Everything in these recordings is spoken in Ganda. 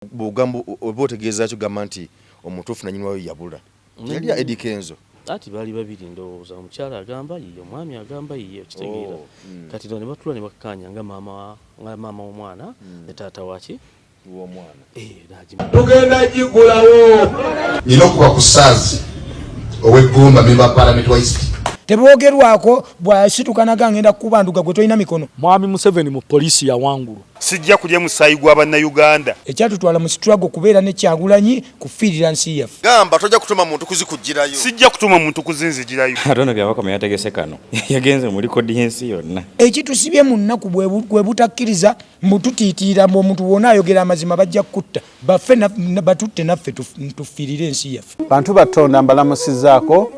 Bwogamba oba otegeeza ki ogamba nti omutuufu nanyini wayo yabula? Teyali ya Eddy Kenzo. Ati baali babiri ndowooza, omukyala agamba yiye, omwami agamba yiye, okitegeera? Kati ne batula ne bakkaanya nga maama nga maama w'omwana ne taata waki w'omwana. Tugenda gigulawo. Nina okuba ku Saazi ow'e Ggomba, member wa parliament wa East. Teboogerwako bw'asituka naga ngenda kukubanduga gwe tolina mikono. Mwami Museveni mu poliisi yawangulwa. Sijja kulya musaayi gwa Bannayuganda. Ekyatutwala mu struggle kubeera ne Kyagulanyi kufiirira nsi yaffe. Gamba tojja kutuma muntu kuzikuggyirayo. Sijja kutuma muntu kuzinzigirayo. Ate ono Byabakama yategese kano, yagenze mu likodi y'ensi yonna. Ekitusibye mu nnaku bwe butakkiriza mbu tutiitiira mbu omuntu wona ayogera amazima bajja kukutta baffe batutte naffe tufiirire ensi yaffe. Bantu batonda mbalamusizaako,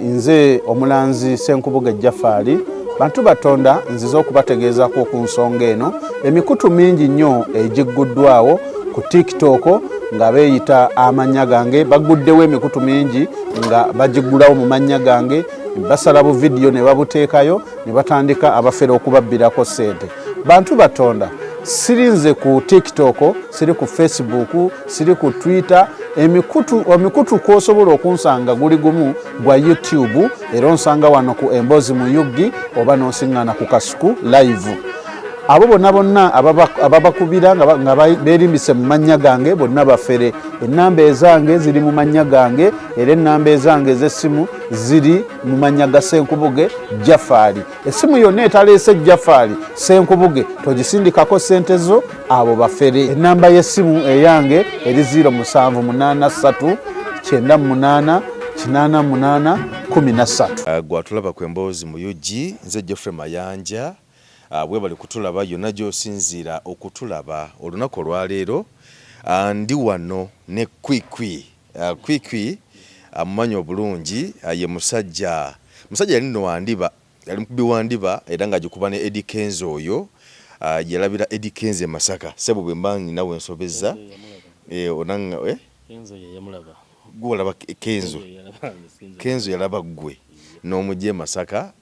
nze omulanzi Ssenkubuge Jafaali. Bantu batonda nzize okubategeezaako ku nsonga eno. Emikutu mingi nnyo egigguddwawo ku TikTok nga beeyita amannya gange, baguddewo emikutu mingi nga bagiggulawo mu mannya gange, basala bu vidiyo ne babuteekayo ne batandika abafere okubabbirako ssente. Bantu batonda sirinze ku TikTok, siri ku Facebook, siri ku Twitter. Emikutu kwosobola okunsanga guli gumu gwa YouTube, era onsanga wano ku Emboozi mu UG oba n'onsiŋŋaana ku Kasuku Live. Abo bonna bonna ababakubira nga beerimbise mu mannya gange bonna bafere. Ennamba ezange ziri mu mannya gange, era ennamba ezange ez'essimu ziri mu mannya ga Ssenkubuge Jafaali. Essimu yonna etaleese Jafaali Ssenkubuge togisindikako ssente zo, abo bafere. Ennamba y'essimu eyange eri 0783 98 88 13. Gwatulaba ku Emboozi mu UG, nze Geoffrey Mayanja. Webale kutulaba yonna gy'osinziira okutulaba olunaku olwaleero. Ndi wano ne Kwikwi. Kwikwi amumanyi obulungi, ye musajja yali nno wandiba, yali mukubi wa ndiba era ng'agikuba ne Eddy Kenzo oyo yalabira Eddy Kenzo e Masaka. Ssebo bwe mba nina we nsobezza, onanga, eh? Kenzo ye yamulaba. Gwe walaba Kenzo. Kenzo yalaba ggwe n'omujja e Masaka,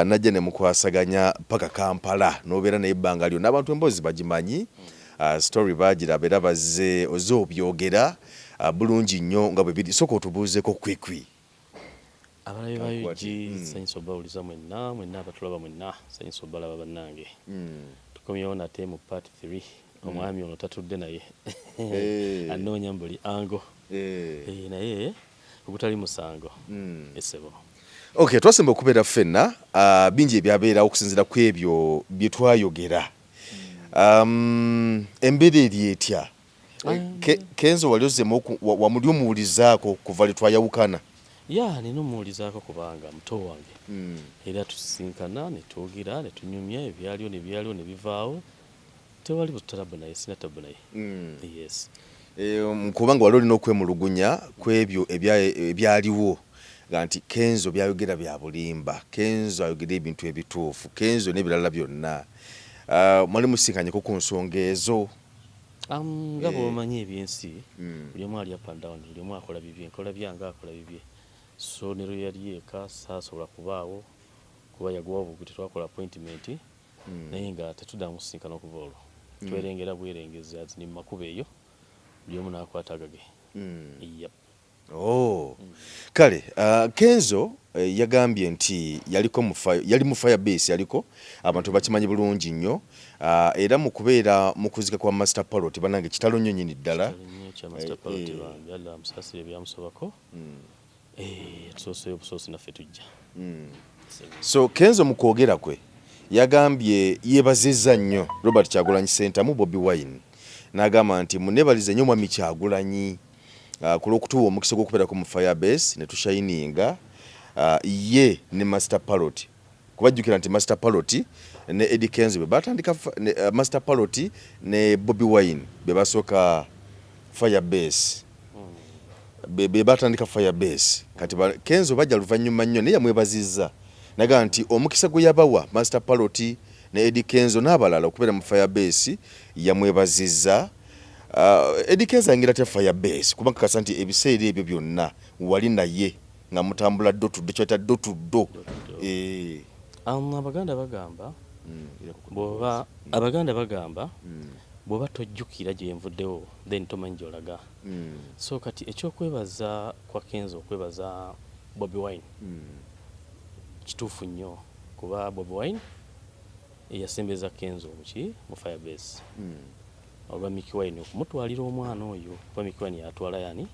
najja ne mukwasaganya paka Kampala n'obeera naye ebbanga lyonna. Abantu emboozi bagimanyi, story bagiraba era bazze ozze obyogera bulungi nnyo nga bwe biri. Sooka otubuuzeeko, Kwikwi. Abalabi ba UG, sanyusa obawuliza mwenna, mwenna abatulaba mwenna, sanyusa obalaba bannange. Tukomyewo nate mu part 3. Omwami ono tatudde naye anoonya mu buli angle, naye ogutali musango esebo. Okay, twasemba okubeera ffenna, bingi ebyabeerawo okusinziira ku ebyo bye twayogera. Embeera eri etya? Kenzo wali ozzemu wamuli omuwulizaako kuva lwe twayawukana? Ya, nina omuwulizaako kubanga muto wange, era tusisinkana ne twogera ne tunyumya ebyaliwo ne byaliwo ne bivaawo. Tewali butarabu naye, sina tabu naye, yes. Kubanga wali olina okwemulugunya ku ebyo ebyaliwo nga nti Kenzo byayogera bya bulimba, Kenzo ayogera ebintu ebituufu, Kenzo n'ebirala byonna. Mwali musinkanyeko ku nsonga ezo? Nga bw'omanyi ebyensi, buli omu ali up and down, buli omu akola bibye, nkola byange, akola bibye. So ne lwe yali eka saasobola kubaawo kuba yagwawo bugwi, tetwakola appointment, naye nga tetuddamu kusisinkana okuva olwo. Twerengera bwerengezi as ni mu makubo eyo, buli omu n'akwata agage. Yep. Oh. Kale Kenzo yagambye nti yaliko mu yali mu Fire Base, yaliko abantu bakimanyi bulungi nnyo, era mu kubeera mu kuzika kwa Master Parrot. Bannange, kitalo nnyo nnyini ddala. Kitalo nnyo kya Master Parrot. Bambi Allah amusaasire ebyamusobako. Tusooseyo busoosi naffe tujja. So Kenzo mu kwogera kwe yagambye yeebazizza nnyo Robert Kyagulanyi Ssentamu, Bobi Wine, n'agamba nti munebalize nnyo Mwami Kyagulanyi ku lw'okutuwa omukisa gw'okubeerako mu Firebase ne tushayininga, ye ne Master Parrot, kubajjukira nti Master Parrot ne Eddy Kenzo be batandika, Master Parrot ne Bobi Wine be basooka Firebase, be batandika Firebase. Kati Kenzo bajja luvannyuma nnyo, naye yamwebazizza naga nti omukisa gwe yabawa Master Parrot ne Eddy Kenzo n'abalala okubeera mu Firebase yamwebazizza. Eddy Kenzo ayingira atya Firebase? Kuba nkakasa nti ebiseera ebyo byonna wali naye nga mutambula door to door, kyayita door to door. Abaganda bagamba bw'oba, abaganda bagamba. Bw'oba tojjukira gye nvuddewo, then tomanyi gy'olaga. So kati ekyokwebaza kwa Kenzo, okwebaza Bobi Wine kituufu nnyo, kuba Bobi Wine eyasembeza Kenzo muki mu Firebase olwa Mikie Wine okumutwalira omwana oyo, kuba Mikie Wine yatwala yani?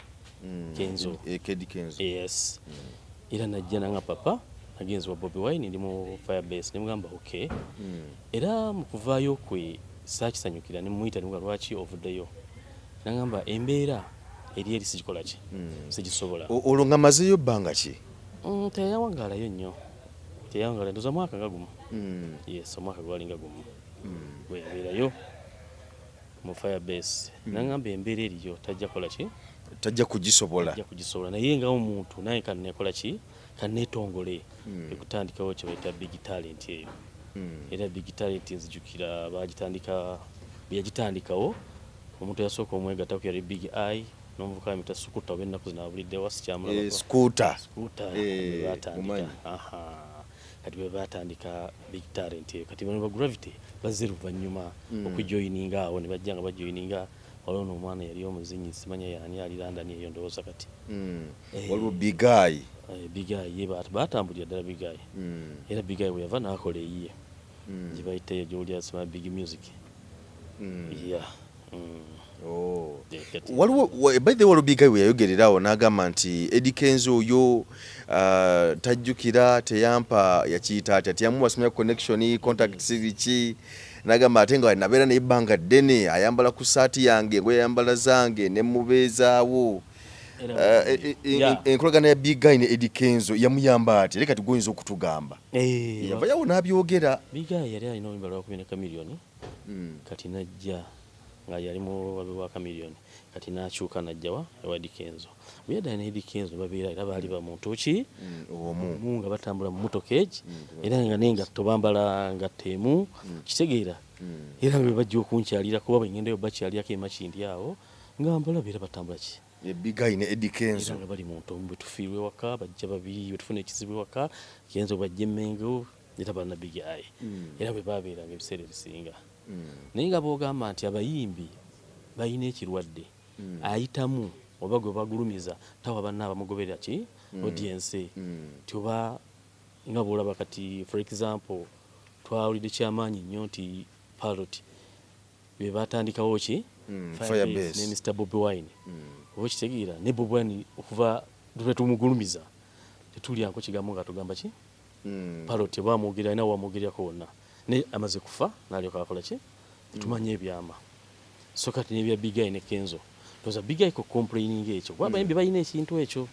Kenzo. Eddy Kenzo. Yes, era najja nanga, "Papa, nagenzi wa Bobi Wine, ndi mu Firebase." Nemugamba, "Okay." Era mu kuvaayo kwe saakisanyukira, nemuyita nemugamba, "Lwaki ovuddeyo?" Nagamba, "Embeera eri eri sigikola ki, sigisobola." Olwo nga mazeeyo bbanga ki? Teyawangaalayo nnyo, teyawangaala, ndoza mwaka nga gumu. Yes, omwaka gwalinga gumu bwe yabeerayo mu Firebase. Nagamba embeera eriyo tajja kola ki, tajja kugisobola. Tajja kugisobola, naye nga omuntu naye kanekola ki, kanetongole ekutandikawo kye bayita Big Talent eyo. Era Big Talent nzijukira bagitandika, bwe yagitandikawo, omuntu eyasooka omwegattako yali Big Eye n'omuvuka bamuyita Sukuta, oba ennaku zino abuliddewa sikyamulabako. Scooter. Scooter. Eh, bwe batandika mumanyi. Aha. Kati bwe batandika Big Talent eyo, kati bano ba Gravity bazze luvannyuma okujoyininga awo, ne bajja nga bajoyininga. Waliwo n'omwana yali omuzinyi, simanya yani, ali London eyo ndowooza kati. Waliwo Big Eye. Big Eye ye batambulira ddala Big Eye. Era Big Eye bwe yava n'akola eyiye gye bayita eyo gy'owulira, sima Big Music. Yeah. Oh. Yeah, kati- Waliwo by the way, waliwo Big Eye we yayogererawo n'agamba nti Eddy Kenzo oyo tajjukira teyampa, yakiyita atya, teyamuwa simanya connection, contacts, biki. N'agamba ate nga nabeera naye ebbanga ddene, ayambala ku saati yange, engoye ayambala zange, ne mubeezaawo. Enkolagana ya Big Eye ne Eddy Kenzo yamuyamba ati, era kati gwoyinza okutugamba? Yavayawo n'abyogera. Big Eye yali alina oluyimba lwakubye ne Chameleone. Kati najja nga yali mu wabe wa Chameleone, kati n'akyuka najjawa ewa Eddy Kenzo. Bwe yadda ne Eddy Kenzo babeera, era baali ba muntu ki omu. Omu, nga batambula mu motoka egi, era nga n'engatto bambala ngatto emu, kitegeera? Era nga bwe bajja okunkyalira, kuba bwe ngendayo bakyalirako e Makindye awo, nga mbalaba era batambula ki. Big Eye ne Eddy Kenzo. Era nga bali muntu omu. Bwe tufiirwa ewaka bajja babiri, bwe tufuna ekizibu ewaka Kenzo bajja emmengo, era balina Big Eye. Era bwe babeeranga ebiseera ebisinga. Naye nga bw'ogamba nti abayimbi balina ekirwadde, ayitamu oba gwe bagulumiza tawa banna abamugoberera ki audience, ti oba nga bw'olaba kati, for example, twawulidde kyamaanyi nnyo nti Parrot be batandikawo ki Firebase. Ne Mr Bobi Wine, oba okitegeera? Ne Bobi Wine okuva lwe tumugulumiza tetulyanko kigambo nga tugamba ki Parrot oba amwogerera, alina wamwogererako wonna, ne amaze kufa n'alyoka akola ki, tetumanya ebyama. So kati n'ebya Big Eye ne Kenzo, ndowooza Big Eye ko complaining ekyo, kuba abayimbi balina ekintu ekyo,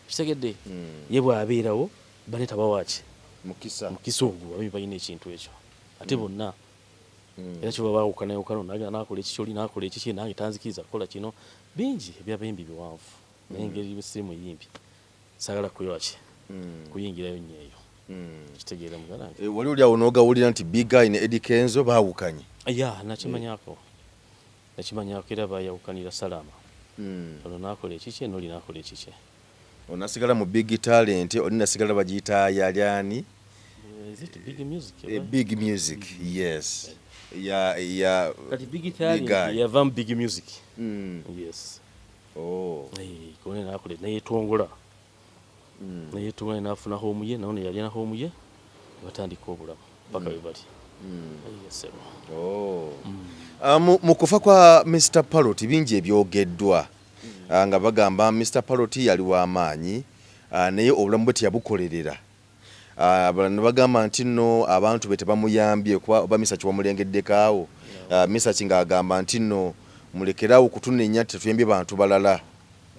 kitegedde? Ye bw'abeerawo bane tabawaki mukisa. Mukisa ogwo. Abayimbi balina ekintu ekyo ate bonna, era kyoba bawukanayawukana, nagenda nakola ekiki, oli nakola ekiki, nange tanzikiriza kukola kino. Bingi ebyabayimbi biwanvu, naye engeri siri muyimbi saagala kuyola ki kuyingirayo nnyo eyo, kitegeera muganda wange? Wali oli awo n'ogawulira nti Big Eye ne Eddy Kenzo baawukanye? Ya, nakimanyako, nakimanyako, era bayawukanira salama. Ono nakola ekikye noli nakola ekikye. Onasigala mu Big Talent, oli nasigala bagiyita yali ani? Is it Big Music? Big Music, yes, ya Kati Big Big Talent Eye. yava mu Big Music. Yes. Oh. Kone nakola neyetongola, neyetongola nafuna home ye, naye yalina home ye, batandika obulamu paka we bali. Yes, sir. Oh. Mu kufa kwa Mr Parrot bingi ebyogeddwa. Nga bagamba Mr Parrot yali w'amaanyi, naye obulamu bwe teyabukolerera. Abalala ne bagamba nti nno abantu be tebamuyambye, kuba oba Misaki wamulengeddeko awo. Misaki ng'agamba nti nno mulekerawo okutunenya nti tetuyambye bantu balala.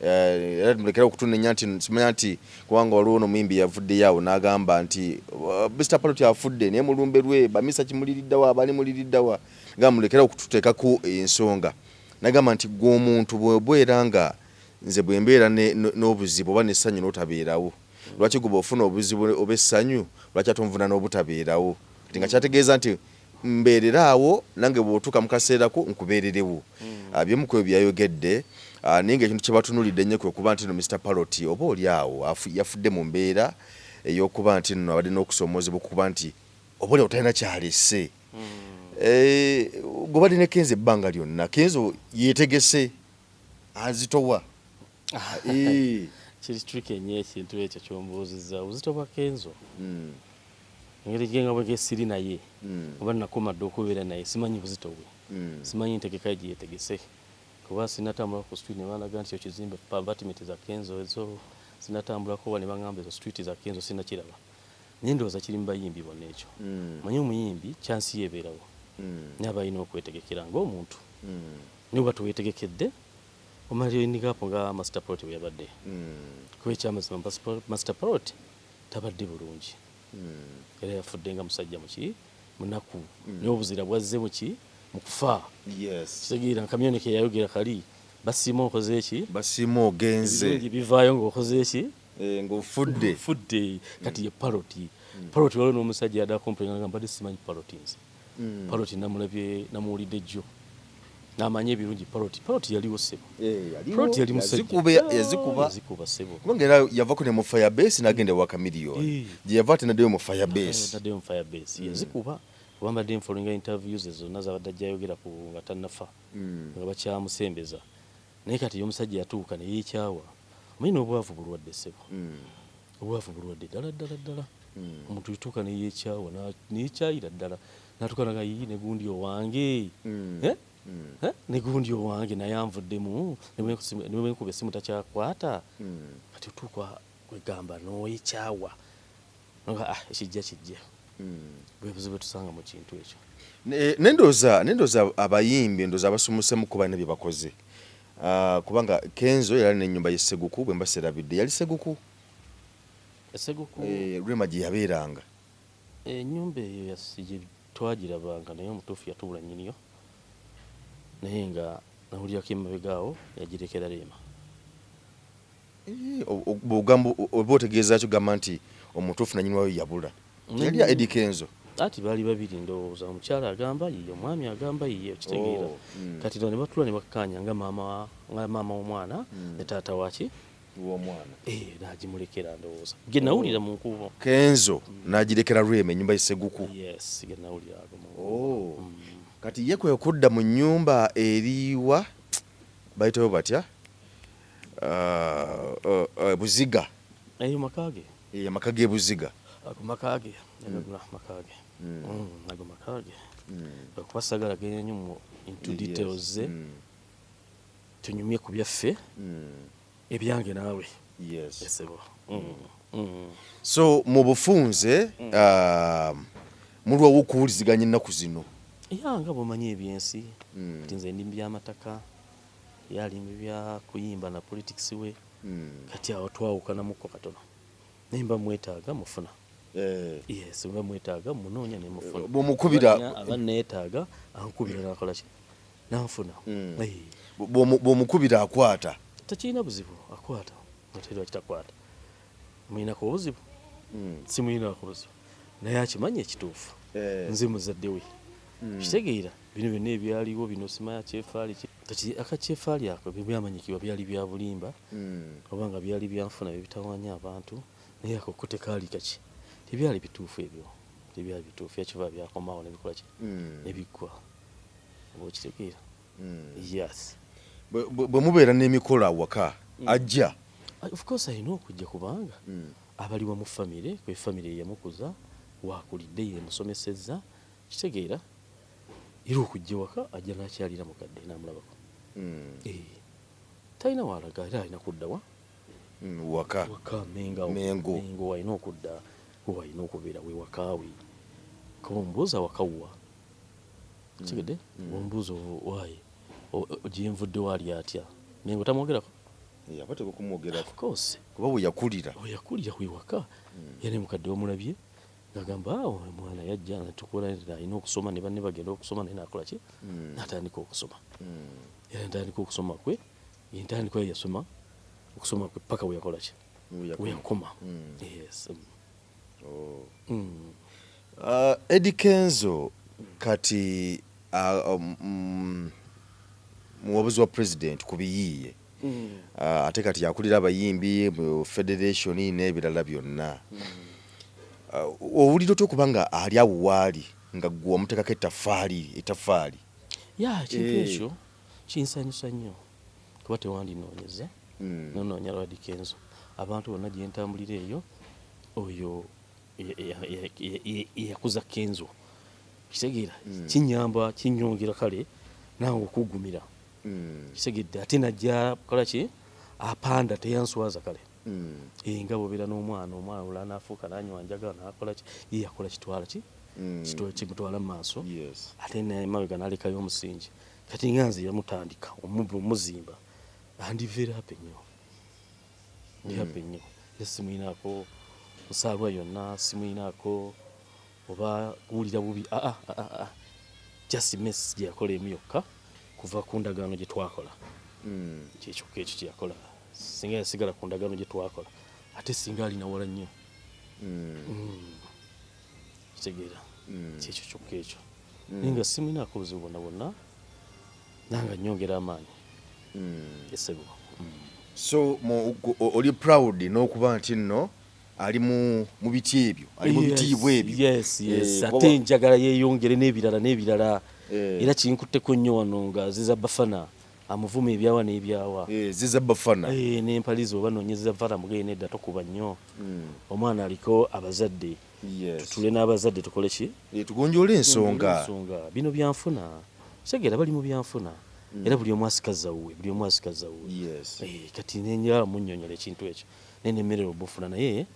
Era mulekerawo okutunenya nti simanya nti kubanga waliwo n'omuyimbi yavuddeyo awo n'agamba nti Mr Parrot afudde, naye mulumbe lwe bamisaki muliriddawa, abali muliriddawa, nga mulekerawo okututeekako ensonga. Nagamba nti gwe omuntu bw'obeera nga nze bwe mbeera n'obuzibu oba n'essanyu n'otabeerawo, lwaki gwe bw'ofuna obuzibu oba essanyu lwaki ate onvuna n'obutabeerawo? Kati nga kyategeeza nti mbeerera awo nange bw'otuuka mu kaseerako nkubeererewo. Byemu ku ebyo byayogedde. Naye ng'ekintu kye batunuulidde ennyo kwe kuba nti no Mr Parrot oba oli awo yafudde mu mbeera ey'okuba nti nno abadde n'okusoomoozebwa okuba nti oba oli awo talina kyalese. Gobadde ne Kenzo ebbanga lyonna, Kenzo yeetegese azitowa. Kiri tricky ennyo ekintu ekyo ky'ombuuzizza, obuzito bwa Kenzo. Engeri gyenga bwe siri naye, oba nakoma dda okubeera naye, simanyi buzito bwe, simanyi ntegeka ye gye yeetegese, kuba sinatambulako ku street ne bandaga nti ekizimbe apartment za Kenzo ezo, sinatambulako wa ne baŋŋamba ezo street za Kenzo, sinakiraba. Naye ndowooza kiri mu bayimbi bonna ekyo. Manyi omuyimbi chance ye ebeerawo, naye aba alina okwetegekera ng'omuntu. Naye oba teweetegekedde, omala endingapo nga Master Parrot bwe yabadde. Kuba ekyamazima Master Parrot tabadde bulungi, era yafudde nga musajja muki munaku, naye obuzira bwazze muki mu kufa. Kitegeera nkamyoni ke yayogera kali basiima okoze eki, Basiima ogenze. Ebirungi bivaayo ng'okoze eki? Ng'ofudde. Fudde. Kati ye Parrot, Parrot waliwo n'omusajja yadde acomplain nga mbadde simanyi Parrot nze. Parrot namulabye, namuwulidde jjo, n'amanyi ebirungi Parrot. Parrot yaliwo ssebo. Yaliwo. Parrot yali musajja. Yazikuba, yazikuba. Yazikuba ssebo. Kubanga era yavako ne mu Firebase n'agenda ewa Chameleone. Gye yava ate n'addayo mu Firebase. Naddayo mu Firebase, yazikuba. Kuba mbadde nfollowinga interviews ezo zonna zabadde ajja ayogera ku nga tannafa, nga bakyamusembeza, naye kati ye omusajja yatuuka ne yeekyawa. Omanyi n'obwavu bulwadde ssebo. Obwavu bulwadde ddala ddala ddala. Omuntu yatuuka ne yeekyawa, neyekyayira ddala, n'atuuka naga yii ne gundi owange. Eh? Eh? Ne gundi owange naye anvuddemu, ne bwe nkuba essimu takyakwata. Kati otuuka kwegamba n'oyekyawa. Nga ekijja kijje. Bwe buzibu bwe tusanga mu kintu ekyo. Nendowooza abayimbi, ndowooza abasumusemu kuba balina bye bakoze. Kubanga Kenzo yali alina ennyumba y'e Seguku, bwe mba serabidde yali Seguku. Seguku. Rema gye yabeeranga. Ennyumba eyo gye twagirabanga, naye omutuufu yatubula nnyiniyo, naye nga nawulirako emabega awo yagirekera Rema. Bw'ogamba oba otegeeza ki ogamba nti omutuufu nannyini waayo yabula? Yali ya Eddy Kenzo. Ati baali babiri ndowooza, omukyala agamba yiye, omwami agamba yiye, okitegeera? Kati ne batula ne bakkaanya nga maama w'omwana ne taata waki w'omwana. N'agimulekera ndowooza. Ge nawulira mu nkubo. Kenzo n'agirekera Rema ennyumba y'e Seguku. Yes, ge nawulira ago mu nkubo. Kati ye kwe kudda mu nnyumba eriwa bayitayo batya? Buziga. Eyo maka ge. Amaka g'e Buziga. Ago maka ge, yagagula maka ge. Ago maka ge. Kuba saagala genda nnyo mu into details ze. Tunyumye ku byaffe, ebyange naawe. Esebo. So mu bufunze mulwawo okuwuliziganya ennaku zino. Ya nga bw'omanyi ebyensi, kati nze ndi mu by'amataka, ye ali mu bya kuyimba na politics we. Kati awo twawukanamuko katono. Naye mba mwetaaga mufuna. Yes, mba mwetaaga munoonya ne mufuna. Bw'omukubira Aba neetaaga ankubira n'akola ki? N'anfuna. Bw'omukubira akwata. Tekirina buzibu akwata. Ate lwaki takwata? Muyinako obuzibu? Simuyinako buzibu. Naye akimanyi ekituufu. Nze muzadde we. Kitegeera bino byonna ebyaliwo bino simanya kyefaali ki. Kati akakyefaali ako byamanyikibwa byali bya bulimba, oba nga byali byanfuna bye bitawaanya abantu, naye ako ko tekaali kaki. Tebyali bituufu ebyo. Tebyali bituufu. Yakiva byakomawo ne bikola ki? Ne biggwa. Oba okitegeera? Yes. Bwe mubeera n'emikolo awaka, ajja? Of course alina okujja kubanga abaliwa mu famire, kwe famire yeyamukuza, waakulidde, yemusomesezza, kitegeera? Era okujja ewaka ajja n'akyalira mukadde n'amulabako. Talina w'alaga, era alina kudda wa? Waka. Waka, Mengo. Mengo. Mengo alina okudda, we alina okubeera, we waka we. Kuba omubuuza waka wa? Kitegedde? Omubuuza waayi gye nvudde waali atya? Mengo tamwogerako? Aba ateekwa okumwogerako. Of course. Kuba we yakulira. We yakulira we waka. Era ne mukadde wamulabye ng'agamba awo omwana yajja natukola alina okusoma ne banne bagenda okusoma naye n'akola ki? N'atandika okusoma. Era n'atandika okusoma kwe, entandikwa ye yasoma okusoma kwe paka we yakola ki? We yakoma. Yes. Eddy Kenzo kati muwabuzi wa president ku biyiiye. Ate kati yakulira abayimbi mu federation n'ebirala byonna. Owulira otya okuba nga ali awo waali? Nga gwe wamuteekako ettaffaali ettaffaali. Ya, ekintu ekyo kinsanyusa nnyo kuba tewandinoonyeza nonoonya Lord Kenzo. Abantu bonna gye ntambulira eyo, oyo eyakuza Kenzo, kitegeera, kinyamba, kinyongera kale nange okugumira, kitegedde. Ate najja kola ki apanda, teyanswaza kale. Nga bwobeera n'omwana, omwana olala nafuuka nanywa njaga nakola ki, ye yakola kitwala ki, kimutwala mu maaso. Ate nemabega nalekayo omusingi. Kati nga nze yamutandika omuzimba, andi very happy nnyo, ndi happy nnyo. Era simuyinaako nsaalwa yonna, simuyinaako oba kuwulira bubi. Aa aa, just mess gye yakola emu yokka kuva ku ndagaano gye twakola, kyekyokka ekyo kyeyakola. Singa yasigala ku ndagaano gye twakola, ate singa alina wala nnyo. Kitegeera, kyekyo kyokka ekyo. Naye nga simuyinaako buzibu bwonna bwonna, nanga nyongera amaanyi esebo. So oli proud n'okuba nti nno ali mu biti ebyo, ali mu bitiibwa ebyo? Yes. Ate njagala yeeyongere n'ebirala n'ebirala. Era kinkutteko nnyo wano nga Ziza Bafana amuvuma ebyawa n'ebyawa. Ziza Bafana. N'empaliza oba noonyeza Bafana, mugeye nedda, tokuba nnyo omwana, aliko abazadde. Tutule n'abazadde, tukole ki? Tugonjoole ensonga. Ensonga bino byanfuna, kitegeera, bali mu byanfuna, era buli omu asikaza wuwe, buli omu asikaza wuwe. Kati nenjagala munnyonnyola ekintu ekyo, naye nemmerera obufuna, naye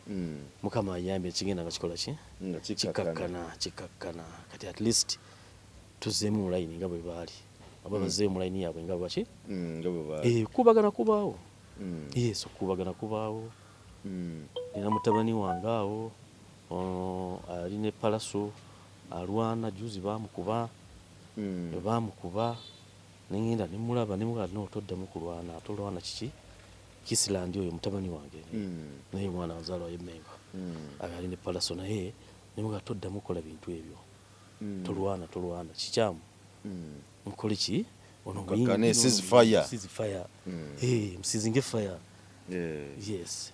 Mukama ayambye, kigenda nga kikola ki, Nga kikkakkana. Kikakkana, kikakkana. Kati at least tuzzeemu mu layini nga bwe baali, oba bazzeeyo mu layini yaabwe nga bwaki. Nga bwe baali. Okukubagana kubaawo. Yes, okukubagana kubaawo. Nina mutabani wange awo, ono ali ne Palaso, alwana. Juzi bamukuba, bamukuba, nengenda nemulaba, nemugamba, "No, toddamu kulwana, tolwana." Kiki Kisilandi oyo mutabani wange, naye mwana nzaalwa y'Emmengo, ali ne Palaso, naye nemugamba, "Toddamu kukola bintu ebyo, tolwana, tolwana, kikyamu." Nkole ki ono? Mukakkane, muyimbi, cease fire. Cease fire. Musizinge fire. Yes,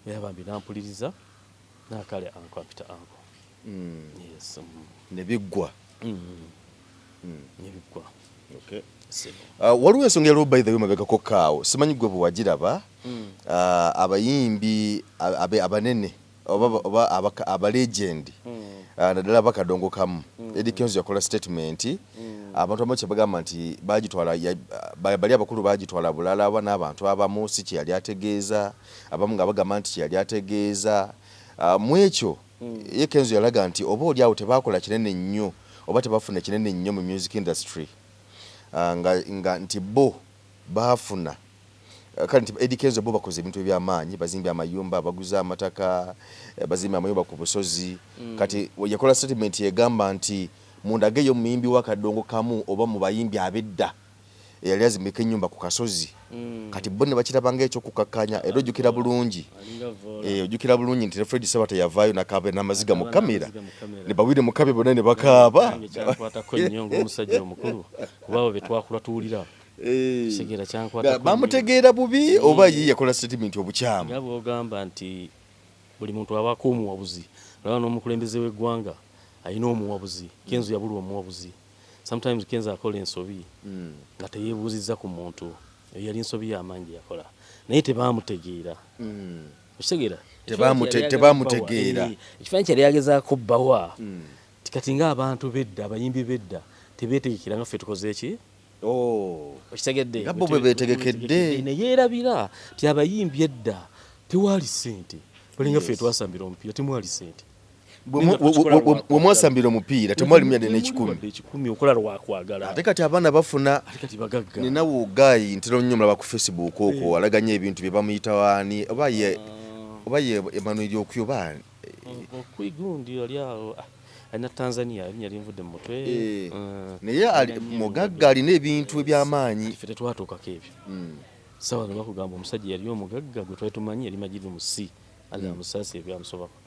era bambi nampuliriza, nakale uncle ampita uncle. Yes. Ne biggwa. Nebiggwa. Okay. Sebo. Waliwo ensonga yaliwo, by the way, mabegako kaawo, simanyi gwe bwe wagiraba. Abayimbi abanene oba abalegend, naddala bakadongo kamu, Eddy Kenzo yakola statement, abantu abamu kyebagamba nti bagitwala bali abakulu bagitwala bulala, oba n'abantu abamu si kyeyali ategeeza, abamu nga bagamba nti kyeyali ategeeza. Mu ekyo ye Kenzo yalaga nti oba oli awo tebakola kinene nnyo oba tebafuna kinene nnyo mu music industry, nga nti bo baafuna. Kale nti Eddy Kenzo bo bakoze ebintu ebyamaanyi, bazimbye amayumba, baguze amataka, bazimbye amayumba ku busozi. Kati yakola statement egamba nti mundageyo omuyimbi w'akadongo kamu oba mu bayimbi ab'edda eyali azimbika ennyumba ku kasozi. Kati bo ne bakiraba ng'ekyokukakkanya. Era ojjukira bulungi, Alinga Vola. Ojjukira bulungi nti ne Fred Ssebatta yavaayo nakaaba n'amaziga mu Akaaba kamera, n'amaziga mu kamera. Ne bawire mu kabe bonna ne bakaaba. Nange kyankwatako nnyo ng'omusajja omukulu, kuba abo be twakula tuwulira. Kitegeera, kyankwatako nnyo. Bamutegeera bubi oba ye yakola statement obukyamu? Nga bw'ogamba nti buli muntu abaako omuwabuzi, olaba n'omukulembeze w'eggwanga alina omuwabuzi. Kenzo yabulwa omuwabuzi. Sometimes Kenzo akola ensobi nga teyeebuuzizza ku muntu. Eyo yali nsobi y'amaanyi gye yakola, naye tebaamutegeera. Okitegeera? Tebamutegeera. Ekifaananyi kyali agezaako bbawa ti kati ng'abantu bedda, abayimbi bedda tebeetegekera nga ffe tukoze eki. Oh. Okitegedde? Nga bo bwe beetegekedde. Naye yeerabira ti abayimbi edda tewaali ssente, balinga ffe twasambira omupiira, temwali ssente. Bwe mwasambira omupiira temwali muyadde n'ekikumi. Wadde ekikumi, okola lwakwagala. Ate kati abaana bafuna. Ate kati bagagga. Ninawo guy ntera nnyo mulaba ku Facebook okwo, alaganya ebintu bye, bamuyita waani oba ye Emmanuel Okwi oba ani? Okwigundi ali awo, alina Tanzania, erinnya linvudde mu mutwe. Naye mugagga, alina ebintu eby'amaanyi. Ffe tetwatuukako ebyo. Sawa zino bakugamba omusajja yali omugagga gwe twali tumanyi yali Majidu Musi, Allah amusaasi ebyamusobako.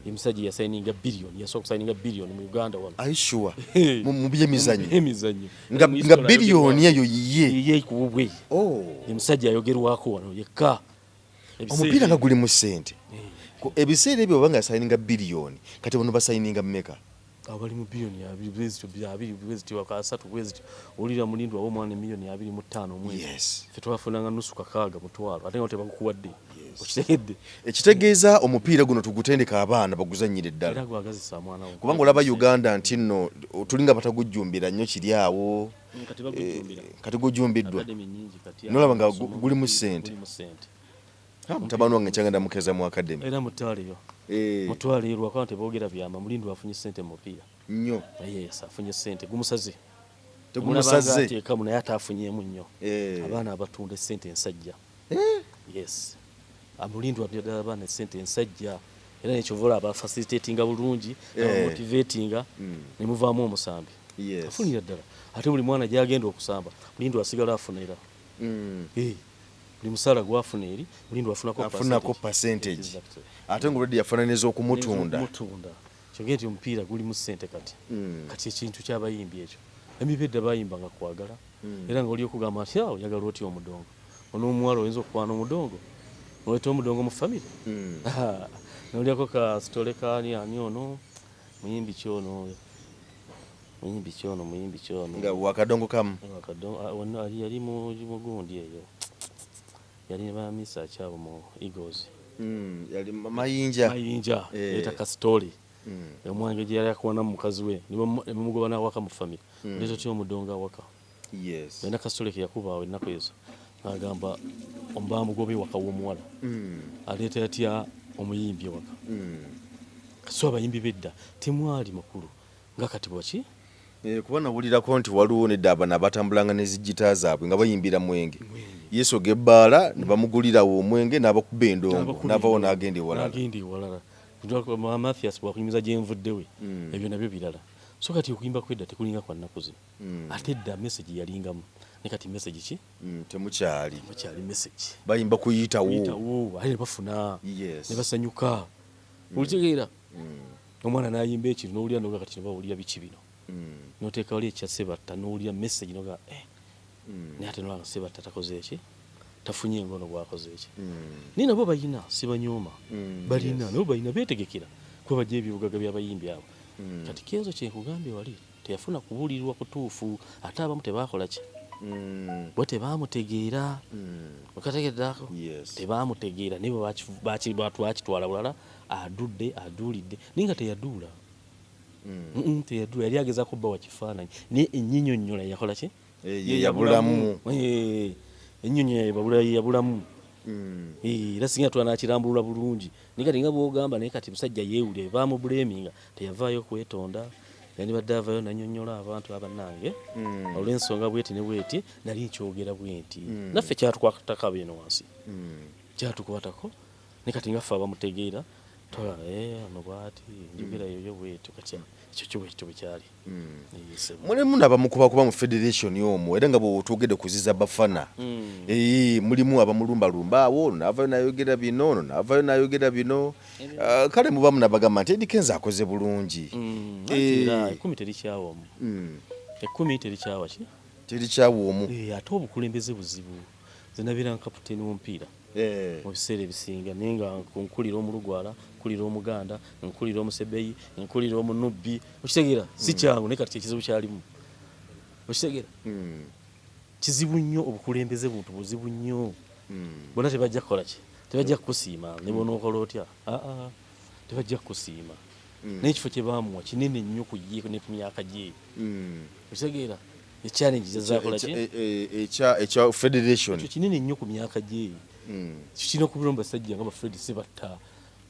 Ye musajja yasayininga biliyoni, yasooka okusayininga biliyoni mu Uganda wano. Are you sure? Mu byemizannyo? Emizannyo. Nga biliyoni eyo yiye? Yiye ku bubwe. Oh. Ye musajja ayogerwako wano yekka. Omupiira nga guli mu ssente. Ebiseera ebyo oba nga yasayininga biliyoni, kati bano basayininga mmeka? Abo bali mu biliyoni 20 bwezityo, 20 bwezityo, 30 bwezityo. Owulira Mulindwa awa omwana emiliyoni 25 omwezi. Ffe twafunanga nusu kakaaga mutwalo ate nga tebagukuwadde. Okitegedde? Ekitegeeza omupiira guno tugutendeka abaana baguzannyire ddala. Era gwagazisa mwana wo. Kubanga olaba Uganda nti nno tulinga batagujjumbira nnyo kiri awo. Kati bagujjumbira. Kati gujjumbiddwa. Academy nnyingi kati. Nolaba nga gulimu ssente. Gulimu ssente. Mutabani wange nkyagenda mukeza mu academy. Era mutwaleyo. Mutwaleyo lwakuba teboogera byama. Mulindwa afunye ssente mu mupiira. Nnyo. Yes, afunye ssente. Gumusaze. Tegumusaze. Ateekamu naye ate afunyeemu nnyo. Abaana abatunda essente ensajja. Yes. Mulindwa ddala abaana essente ensajja. Era nekyova olaba abafacilitatinga bulungi, abamotivatinga, ne muvaamu omusambi. Afunira ddala. Ate buli mwana gy'agenda okusamba, Mulindwa asigala afuna era. Buli musaala gw'afuna eri, Mulindwa afunako Afunako percentage. Ate ng'olwedde yafuna n'ez'okumutunda. N'ez'okumutunda. Kyogere nti omupiira gulimu ssente kati. Kati ekintu ky'abayimbi ekyo. Emiba edda bayimbanga kwagala. Era ng'oli okugamba nti, awo oyagala otya omudongo? Ono omuwala oyinza okukwana omudongo? N'oleeta omudongo mu famire? N'olyako ka sitole kaani ani ono? Muyimbi ki ono? Muyimbi ki ono? Muyimbi ki ono? Nga wakadongo kamu? Wakadongo, wano yali mu gundi eyo. Yali ne ba Misa akyabo mu Eagles. Yali Mayinja. Mayinja, yaleeta ka sitole. Omwange gye yali akwana mu mukazi we, ne bamugoba n'awaka mu famire. Oleeta otya omudongo awaka? Alina ka sitole ke yakuba awo ennaku ezo. N'agamba bamugobe ewaka w'omuwala. Aleeta atya omuyimbi ewaka? So abayimbi b'edda temwali makulu nga kati bwaki? Kuba nawulirako nti waliwo nedda abano abatambulanga ne zigita zaabwe nga bayimbira mwenge. Yeesoga ebbaala ne bamugulirawo omwenge n'abakuba endongo, n'avaawo n'agenda ewalala. N'agenda ewalala. Mathias bw'akunyumiza gye nvudde we, ebyo nabyo birala. So kati okuyimba kw'edda tekulinga kwa nnaku zino. Ate edda message yalingamu. Ne kati message ki? Temukyali. Temukyali message. Bayimba kuyitawo. Kuyitawo, ate ne bafuna. Ne basanyuka. Okitegeera? Omwana n'ayimba ekintu n'owulira n'oga kati bawulira biki bino. N'oteeka wali ekya Sebatta n'owulira message n'oga, Naye ate n'olaba Sebatta takoze eki? Tafunye ng'ono bw'akoze eki? Naye nabo balina, sibanyooma. Balina, nabo balina beetegekera kuba bajja ebibugaga by'abayimbi abo. Kati Kenzo kye nkugambye wali teyafuna kubuulirirwa kutuufu, ate abamu tebaakola ki? Bo tebaamutegeera. Okategeddako? Tebaamutegeera, naye bwe bakitwala bulala, adudde, aduulidde, naye nga teyaduula. Teyaduula, yali agezaako bba wa kifaananyi, naye ennyinyonnyola yakola ki? Ye yabulamu. Ennyinyonnyola ye yabulamu. Era singa twanakirambulula bulungi. Naye kati nga bw'ogamba, naye kati musajja yeewulira, baamubuleeminga, teyavaayo kwetonda. Yandibadde avaayo n'annyonnyola abantu abannange. Olw'ensonga bw'eti ne bw'eti, nali nkyogera bw'enti. Naffe kyatukwatako eno wansi. Kyatukwatako. Naye kati nga ffe abamutegeera, twala, ono bw'ati, njogera yoyo bw'etyo, kati ekyo kyo bwekityo bwe kyali. Mulimu n'abamukubakuba mu federation omwo, era nga bw'otwogedde ku Ziza Bafana. Mulimu abamulumbalumba awo, ono n'avaayo n'ayogera bino, ono n'avaayo n'ayogera bino. Kale mubamu n'abagamba nti Eddy Kenzo akoze bulungi. Era ekkumi terikyawa omu. Ekkumi terikyawa ki? Terikyawa omu. Ate obukulembeze buzibu. Nze nabeera kapiteeni w'omupiira. Mu biseera ebisinga, naye nga nkulira omulugwala, nkulira omuganda, nkulira omusebeyi, nkulira omunubbi. Okitegeera? Si kyangu, naye kati ekizibu kyalimu. Okitegeera? Kizibu nnyo, obukulembeze buntu buzibu nnyo. Bonna tebajja kukola ki? Tebajja kukusiima, ne bw'onookola otya? Tebajja kukusiima. Naye ekifo kye baamuwa kinene nnyo ku ye ne ku myaka gye. Okitegeera? Echallenge zakola ki? Ekya federation. Ekyo kinene nnyo ku myaka gye. Ekyo kirina okubeera mu basajja nga ba Fred Sebatta.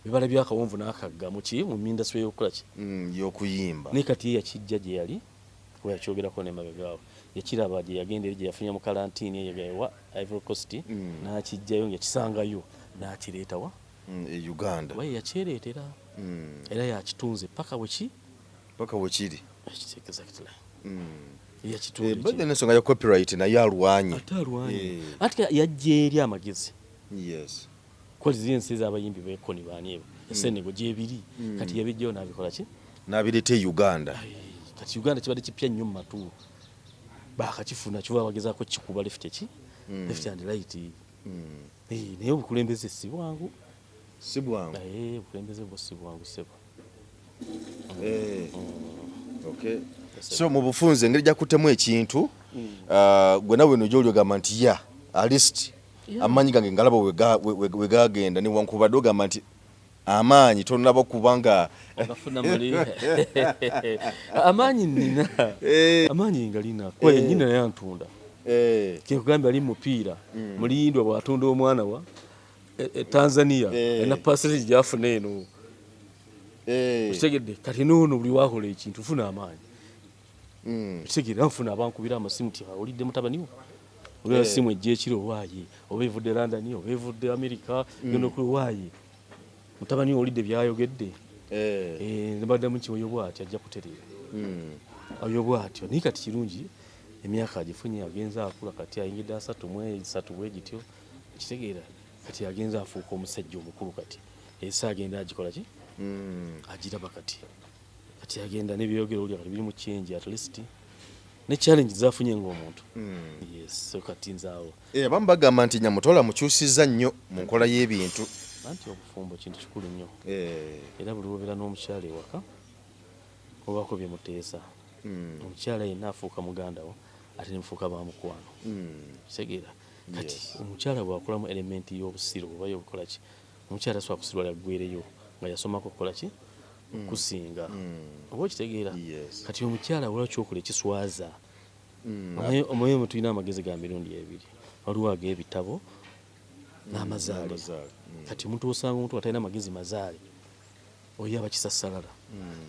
Bibala by'akawonvu n'akagga mu ki? Mu industry y'okukola ki? Y'okuyimba. Naye kati ye yakijja gye yali, kuba yakyogerako n'emabega awo. Yakiraba gye yagenda eri gye yafunira mu kalantiini eyo ewa Ivory Coast, n'akijjayo ng'ekisangayo, n'akireeta wa? E Uganda. Kuba ye yakyereetera. Era yakitunze paka we ki? Paka we kiri. Exactly. Yakitunze. But n'ensonga ya copyright naye alwanye. Ate alwanye. Ate yajja eri amagezi. Kwali ziri ensi ez'abayimbi b'ekoni baani ebo. Senegal gyebiri. Kati yabijjayo n'abikola ki? N'abireeta e Uganda. Kati Uganda kibadde kipya nnyo mu matu. Baakakifuna kiba bagezaako kikuba left ki? Left and right. Naye obukulembeze si bwangu. Si bwangu. Obukulembeze bwo si bwangu ssebo. Eh. Okay. So mu bufunze engeri gyakutemu ekintu gwe nawe no gyoli ogamba nti ya at least amaanyi gange ngalaba wegagenda newankubadde ogamba nti amaanyi tonaba kubanga Ogafuna muli amaanyi nina. Amaanyi ngalina kuba yennyini naye antunda. Kyekugambye ali mupiira mulindwa bw'atunda omwana wa Tanzania alina percentage gy'afuna eno. Okitegedde? Kati noono buli wakola ekintu nfuna amaanyi. Okitegedde? Nfuna abankubira amasimu ti awulidde mutabani wo olwa simu ejja ekiro waaye oba evudde London oba evudde America genda okuli waaye mutabani wo owulidde byayogedde. Nabaddamu nti oyo bw'atyo ajja kutereera. Oyo bw'atyo naye kati kirungi emyaka agifunye agenze akula kati ayingidde 33 bwe gityo kitegeera kati agenze afuuka omusajja omukulu kati ensi agenda agikola ki agiraba kati kati agenda n'ebyogero olya kati biri mu change at least ne challenge zafunye ng'omuntu. Yes, so kati nze awo. Abamu bagamba nti Nyamutola mukyusizza nnyo mu nkola y'ebintu. Anti obufumbo kintu kikulu nnyo. Era buli lw'obeera n'omukyala ewaka obaako bye muteesa. Omukyala yenna afuuka muganda wo ate ne mufuuka ba mukwano. Kitegeera? Kati omukyala bw'akolamu element y'obusiru oba y'okukola ki, omukyala tasobola kusirwala aggwereyo nga yasomako kukola ki okusinga. Oba okitegeera? Kati omukyala waliwo ky'okola ekiswaza. Omanyi mwe tulina amagezi ga mirundi ebiri. Waliwo ag'ebitabo n'amazaale. Kati omuntu osanga omuntu atalina magezi mazaale oyo aba kisassalala.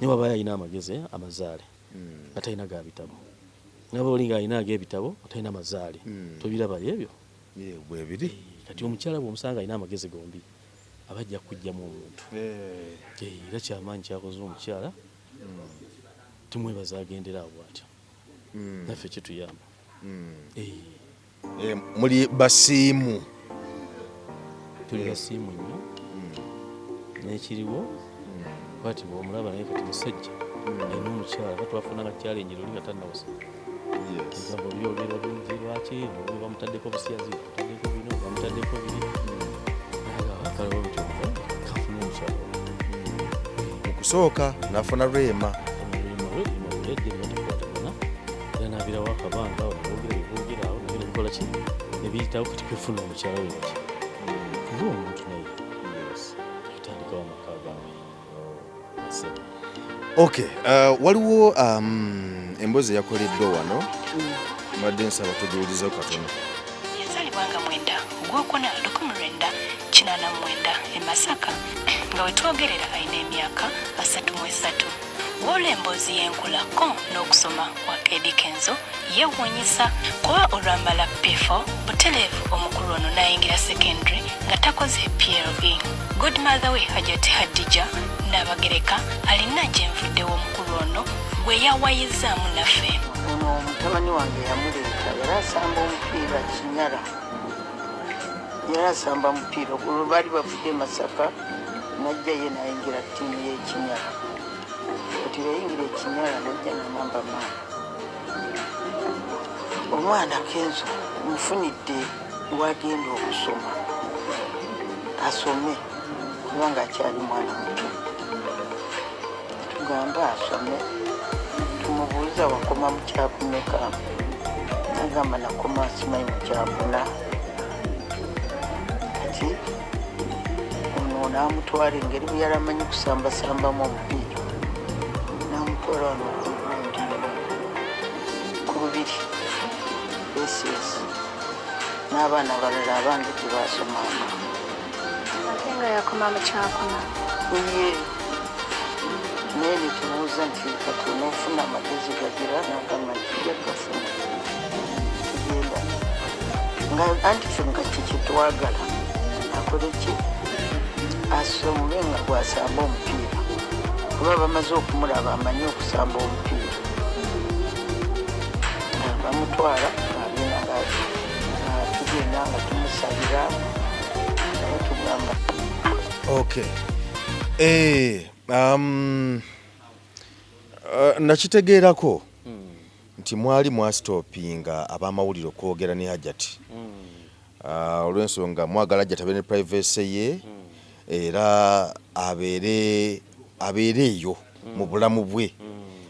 Naye bw'aba alina amagezi amazaale nga talina ga bitabo. Naye bw'oba oli ng'alina ag'ebitabo talina mazaale tobirabayo ebyo? Bwebiri. Kati omukyala bw'omusanga alina amagezi gombi aba ajja kukuggyamu omuntu. Era kyamaanyi ky'akoze omukyala tumwebaza agendera awo bw'atyo. Naffe kituyamba. Muli basiimu. Tuli basiimu nnyo. N'ekiriwo bw'ati bw'omulaba naye kati musajja alina omukyala ate twafunanga challenge luli nga tannawasa. Ebigambo byogera bingi lwaki bamutaddeko obusiyazi, bamutaddeko bino, bamutaddeko biri. Kale bityo kafuna omukyala. Mu kusooka n'afuna Rema. Rema yajja ne batakwatagana era n'abeerawo akabanga awo ne boogera bye boogera awo nabyo ne bikola ki ne biyitawo kati kwefuna omukyala we bati ng'omuntu naye kutandikawo amaka gaabwe. Okay, waliwo emboozi eyakoleddwa wano mbadde nsaba tugiwulizeho katono. Yazaalibwa nga 9 Ogwokuna 1989 e Masaka nga we twogerera alina emyaka 33. Woola emboozi y'enkulako n'okusoma kwa Eddy Kenzo yeewuunyisa kuba olwamala P4 butereevu omukulu ono n'ayingira secondary nga takoze PLE. Godmother we Hajati Hadija Naabagereka alina gye nvudde w'omukulu ono gwe yawayizzaamu naffe. Ono mutabani wange yamuleeta yali asamba omupiira Kinyara. Yali asamba mupiira olwo baali bavudde e Masaka n'ajja ye n'ayingira ttiimu y'e Kinyara. Kati yayingira ekinyara n'ajja n'angamba, "Maama, omwana Kenzo nfunidde wagenda okusoma asome kubanga akyali mwana muto." Tugamba asome, tumubuuza, "Wakoma mu kyakumeka?" Nagamba, "Nakoma simanyi mu kyakuna." Kati ono n'amutwala engeri bwe yali amanyi kusambasambamu omupiira n'amutwala wano kugundi ku Lubiri SS n'abaana abalala abange gye basomanga. Ate nga yakoma mu kyakuna? Ye naye netubuuza nti, "Kati onoofuna amagezi gagira?" Nagamba nti, "Jja gafuna." Tugenda nga anti ffe nga kyetwagala akole ki, asome nga gwasamba omupiira kuba bamaze okumulaba amanyi okusamba omupiira. Nga bamutwala agenda nga tugenda nga tumusabira nga batugamba. Okay. Nakitegeerako nti mwali mwastopinga abamawulire okwogera ne Hajati olw'ensonga mwagala Hajati abeere ne privacy ye era abeere abeere eyo. mu bulamu bwe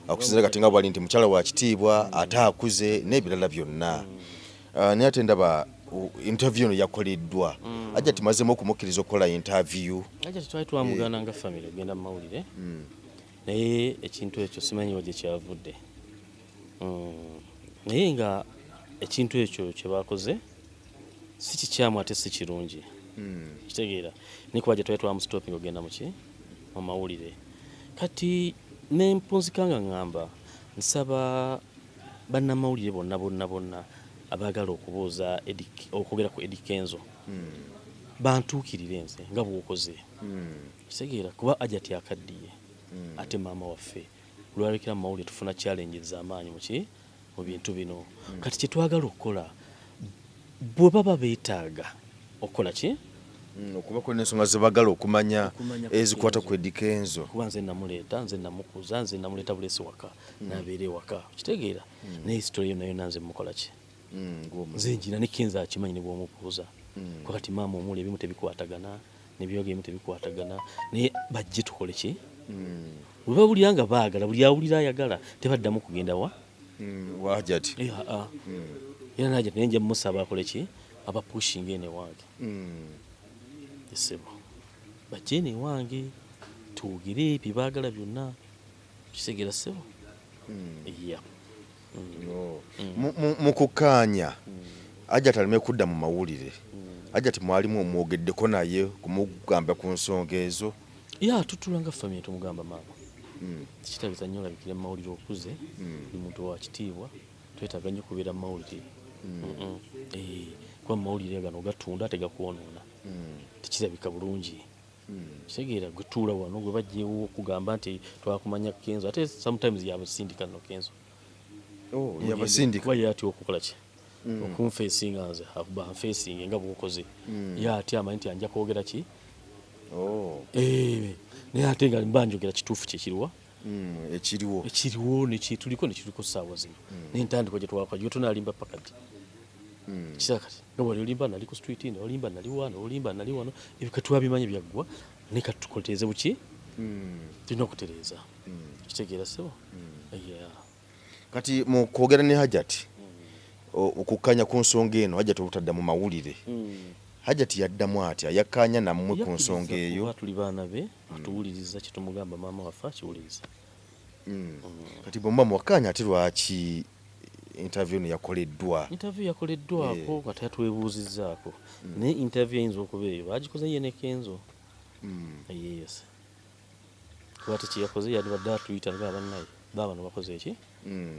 okusinzira kati nga bwali nti mukyala wa kitiibwa ate akuze n'ebirala byonna. Naye ate ndaba interview eno yakoleddwa Hajjati mazemu okumukkiriza okukola interview. Hajjati twali twamugaana nga family okugenda mu mawulire naye ekintu ekyo simanyi wa gye kyavudde. Naye nga ekintu ekyo kye bakoze si kikyamu ate si kirungi. Kitegeera naye kuba gye twali twamusitopinga okugenda muki mu mawulire. Kati ne mpunzika nga ŋŋamba nsaba bannamawulire bonna bonna bonna abaagala okubuuza okwogera ku Eddy Kenzo bantuukirire nze nga bw'okoze. Kitegeera kuba Hajjati akaddiye ate maama waffe lwalekera mu mawulire tufuna challenges z'amaanyi muki mu bintu bino. Kati kye twagala okukola bwe baba beetaaga okukola ki? Okubako n'ensonga ze baagala okumanya ezikwata ku Eddy Kenzo. Kuba nze namuleeta, nze namukuza, nze namuleeta buleesi waka n'abeera ewaka, okitegeera? Naye story yonna yonna nze mukola ki? Nze njina ne Kenzo akimanyi ne bw'omubuuza. Kuba kati maama omuli ebimu tebikwatagana n'ebyoga ebimu tebikwatagana naye bajje tukole ki? Bwe bawulira nga baagala, buli awulira ayagala tebaddamu kugenda wa? Wa Hajjati. Era ne Hajjati naye nja musaba akole ki? Abapushinga eno ewange. Ssebo bajje eno ewange twogere bye baagala byonna. Kitegeera ssebo? Yeah. Mu kukkaanya Hajjati aleme kudda mu mawulire, Hajjati mwalimu omwogeddeko naye kumugamba ku nsonga ezo? Yeah, tutula nga family tumugamba maama tekitagisa nnyo olabikire mu mawulire okuze, oli muntu wa kitiibwa, twetaaga nnyo kubeera mu mawulire. Kuba mu mawulire gano gatunda ate gakwonoona, tekirabika bulungi. Kitegeera gwe tuula wano gwe bajjeewo okugamba nti twakumanya Kenzo ate sometimes yabasindika nno Kenzo. Oh, yabasindika. Kuba ye atya okukola ki? Okunfeesinga nze akuba nfeesinge nga bw'okoze. Ye atya amanyi nti anja kwogera ki? Naye ate nga mba njogera kituufu kye kiriwa? Ekiriwo. Ekiriwo ne kituliko ne kituliko ssaawa zino. N'entandikwa gye twakola gye tunaalimba paka ddi? Kisa kati nga wali olimba nali ku street, n'olimba nali wa, n'olimba nali wano, ebyo kati twabimanyi byaggwa naye kati tukoteeze buki? Tulina okutereeza. Kitegeera ssebo? Yeah. Kati mu kwogera ne Hajjati okukkanya ku nsonga eno, Hajjati obutadda mu mawulire, Hajjati yaddamu atya? Yakkaanya nammwe ku nsonga Yakkiriza eyo? kuba tuli baana be, atuwuliriza kye tumugamba maama waffe akiwuliriza. Kati bwe muba mwakkaanya ate lwaki interview eno yakoleddwa? Interview yakoleddwako nga tatwebuuzizzaako naye interview eyinza okuba eyo baagikoze ye ne Kenzo. Yes. Kuba ate kye yakoze yandibadde atuyita nga bannaye baabano bakoze eki?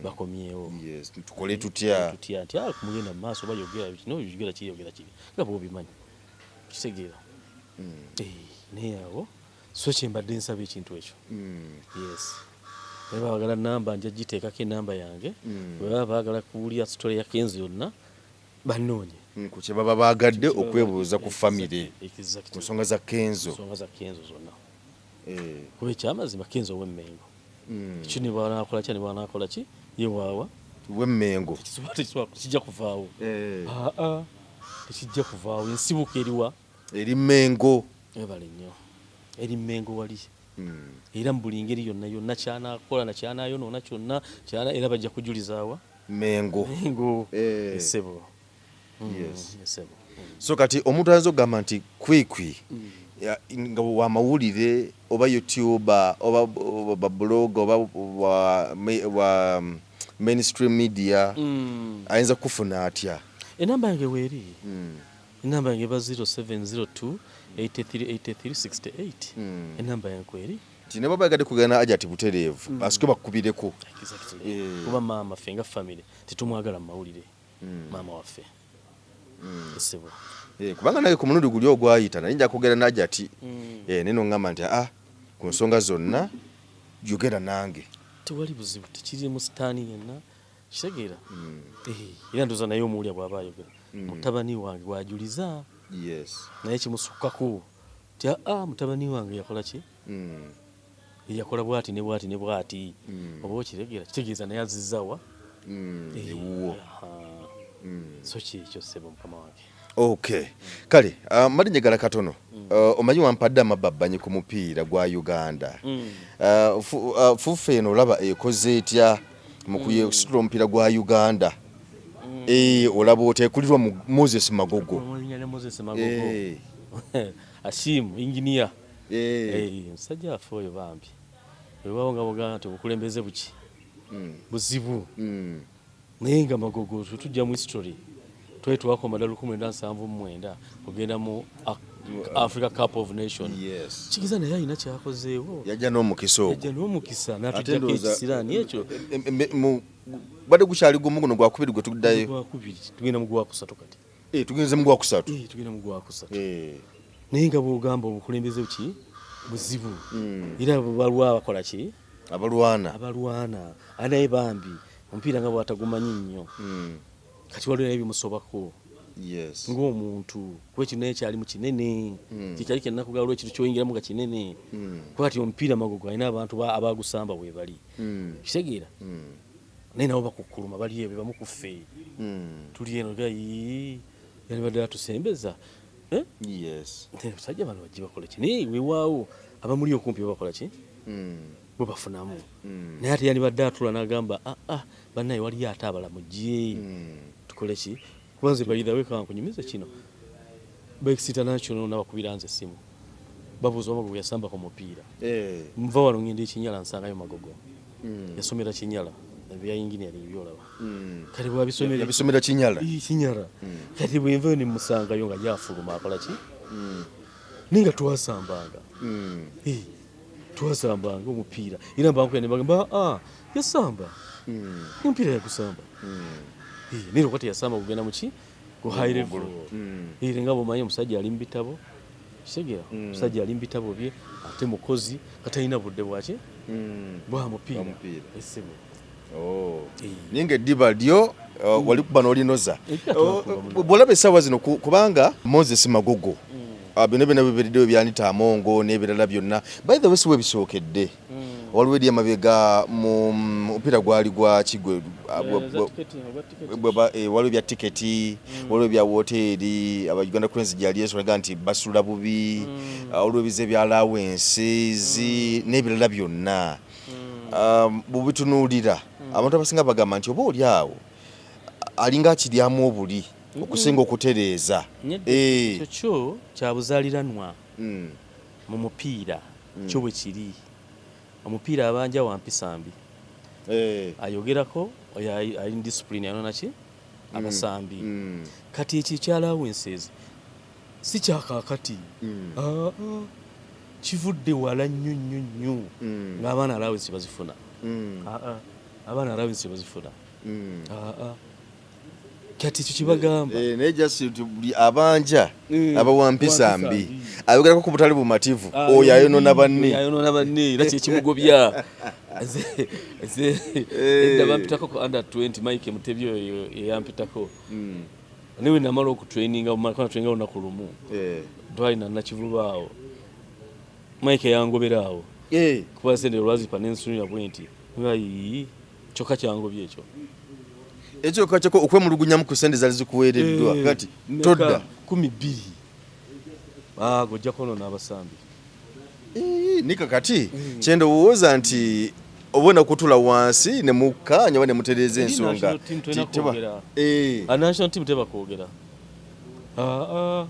Bakomyewo. Yes, tukole tutya? Tutya nti mugenda mu maaso oba yogera kino yogera kiri yogera kiri nga bw'obimanyi. Okitegeera? Naye awo so kye mbadde nsaba ekintu ekyo. Yes. Bwe baagala namba nja giteekako enamba yange. Bwe baba baagala kuwulira story ya Kenzo yonna bannoonye. Ku kye baba baagadde okwebuuza ku famire ku nsonga za Kenzo. Nsonga za Kenzo zonna. Kuba ekyamazima Kenzo ow'e Mmengo. Ekyo ne bw'anaakola ki ne bw'anaakola ki ye waawa? W'e Mmengo. Tekijja kuvaawo. Tekijja kuvaawo. Ensibuko eriwa? Eri Mmengo. Webale nnyo. Eri Mmengo wali. Era mu buli ngeri yonna yonna ky'anaakola na ky'anaayonoona kyonna era bajja kujulizaawa? Mmengo. Mmengo. Ssebo. Yes. Ssebo. So kati omuntu ayinza okugamba nti Kwikwi nga wa mawulire oba YouTuber oba ba blogger oba wa mainstream media ayinza kukufuna atya? Enamba yange weeri. Enamba yange eba 0702 83 83 68. Enamba yange kweri. Nti ne baba bayagadde kugenda Hajjati butereevu basooke bakukubireko. Exactly. Kuba maama ffe nga family tetumwagala mu mawulire. Maama waffe. Ssebo. Kubanga nange ku mulundi guli ogwayita nali nja kwogera ne Hajjati naye n'oŋŋamba nti ku nsonga zonna yogera nange. Tewali buzibu tekiriimu sitaani yenna kitegeera. Era ndowooza naye omuwulira bw'aba ayogera. Mutabani wange gw'ajuliza. Yes. Naye kimusukkako nti mutabani wange yakola ki? Yakola bw'ati ne bw'ati ne bw'ati. Oba okiregeera kitegeeza naye azizza wa? Ewuwo. So kyekyo ssebo mukama wange. Okay. Kale mbadde njagala katono, omanyi wampadde amababbanyi ku mupiira gwa Uganda. FUFA eno olaba ekoze etya mu kusitula omupiira gwa Uganda? Olaba oteekulirwa mu Moses Magogo. Omanya Moses Magogo, Ashimu engineer. Omusajja afe oyo bambi, weewaawo nga bugamba nti obukulembeze buki buzibu, naye nga Magogo tujja mu history, twali twakoma ddala 1979 kugenda mu Africa Cup of Nation. Kigeza naye alina kyakozeewo. Yajja n'omukisa ogwo. Yajja n'omukisa Ate n'atujjako ndowooza- ekisiraani ekyo. Badde gukyali gumu, guno gwakubiri gwe tuddayo. Gwakubiri, tugenda mu gwakusatu kati. Tugenze mu gwakusatu. Tugenda mu gwakusatu, naye nga bwogamba obukulembeze buki buzibu, era balwa bakola ki? Abalwana. Abalwana. Ate naye bambi omupiira nga bwatagumanyi nnyo, kati waliwo naye bimusobako ng'omuntu, kuba ekintu naye kyalimu kinene, kikyali kyenakugala ekintu kyoyingiramu nga kinene, kuba kati omupiira Magogo alina abantu abagusamba bwe bali, kitegeera, naye nabo bakukkuluma bali ebyo bamu ku ffe tuli eno gayi yalibadde atusembeza. Eh? Abasajja bano bajje bakola ki? Naye weewaawo abamuli okumpi bo bakola ki? Bo bafunamu, naye ate yandibadde atula n'agamba, "Ah, ah, bannaye waliyo ate abala mujje tukole ki?" Kuba nze by the way kankunyumize kino, ba ex international nabakubira nze essimu babuuza Magogo yasamba ku mupiira. Nva wano ngenda ekinyala nsangayo Magogo. Yasomera Kinyala ebya engineering byolaba. Kati bwabisomera Yabisomera Kinyala? Ii, Kinyala. Kati bwenvayo nemusangayo nga yafuluma akola ki, naye nga twasambanga. Eh, twasambanga omupiira era mbankuya ne bagamba, "Ah, yasamba omupiira, yagusamba." Eh, naye lwokuba teyasamba kugenda muki ku high level. Era nga bwomanyi omusajja ali mu bitabo, kitegeera, omusajja ali mu bitabo bye ate mukozi, katalina budde bwaki bwa mupiira. Bwa mupiira. Essimu. Oh. Naye ng'eddiba lyo walikuba n'olinoza. Eddiba Oh, twakuba muno. Bw'olaba essaawa zino kubanga Moses Magogo, byonna byonna bibeereddewo ebyanita Amongo n'ebirala byonna, by the way si we bisookedde, waliwo eri emabega mu mupiira gwali gwa kigwe waliwo ebya tiketi, waliwo ebya woteeri aba Uganda Cranes gyali esolaga nti basula bubi, waliwo ebiza ebya allowances n'ebirala byonna. Bwebitunuulira abantu abasinga bagamba nti oba oli awo alinga akiryamu obuli okusinga okutereeza. Ekyo kyo kyabuzaaliranwa mu mupiira, kyo bwe kiri. Omupiira abanja wa mpisa mbi, ayogerako oyo ali discipline yanona ki abasambi. Kati ekyo ekya allowances si kyakaakati. Ah, ah. Kivudde wala nnyo nnyo nnyo ng'abaana allowance bazifuna. Ah, ah. Abaana allowance bazifuna. Ah, ah. Kati ekyo kibagamba. Naye just nti buli abanja abawa mpisa mbi ayogerako ku butali bumativu, oyo ayonona banne. Ayonona banne era kyekimugobya. Nze edda bampitako ku under 20, Mike Mutebi oyo yeyampitako, naye namala okutraininga traininga olunaku lumu, twalina Nakivuluba awo, Mike yangobera awo kuba sente olwazipa nensunira bwe nti nga yii, kyokka kyangobye ekyo. Ekyo kyako okwemulugunyamu ku sente zaali zikuweereddwa, kati todda. 12 gojja kwonona abasambi. Nika kati kyendowooza nti obona kutula wansi ne mukkaanya oba ne mutereeza ensonga. National team tolina kwogera. A national team teba kwogera. Ah, ah.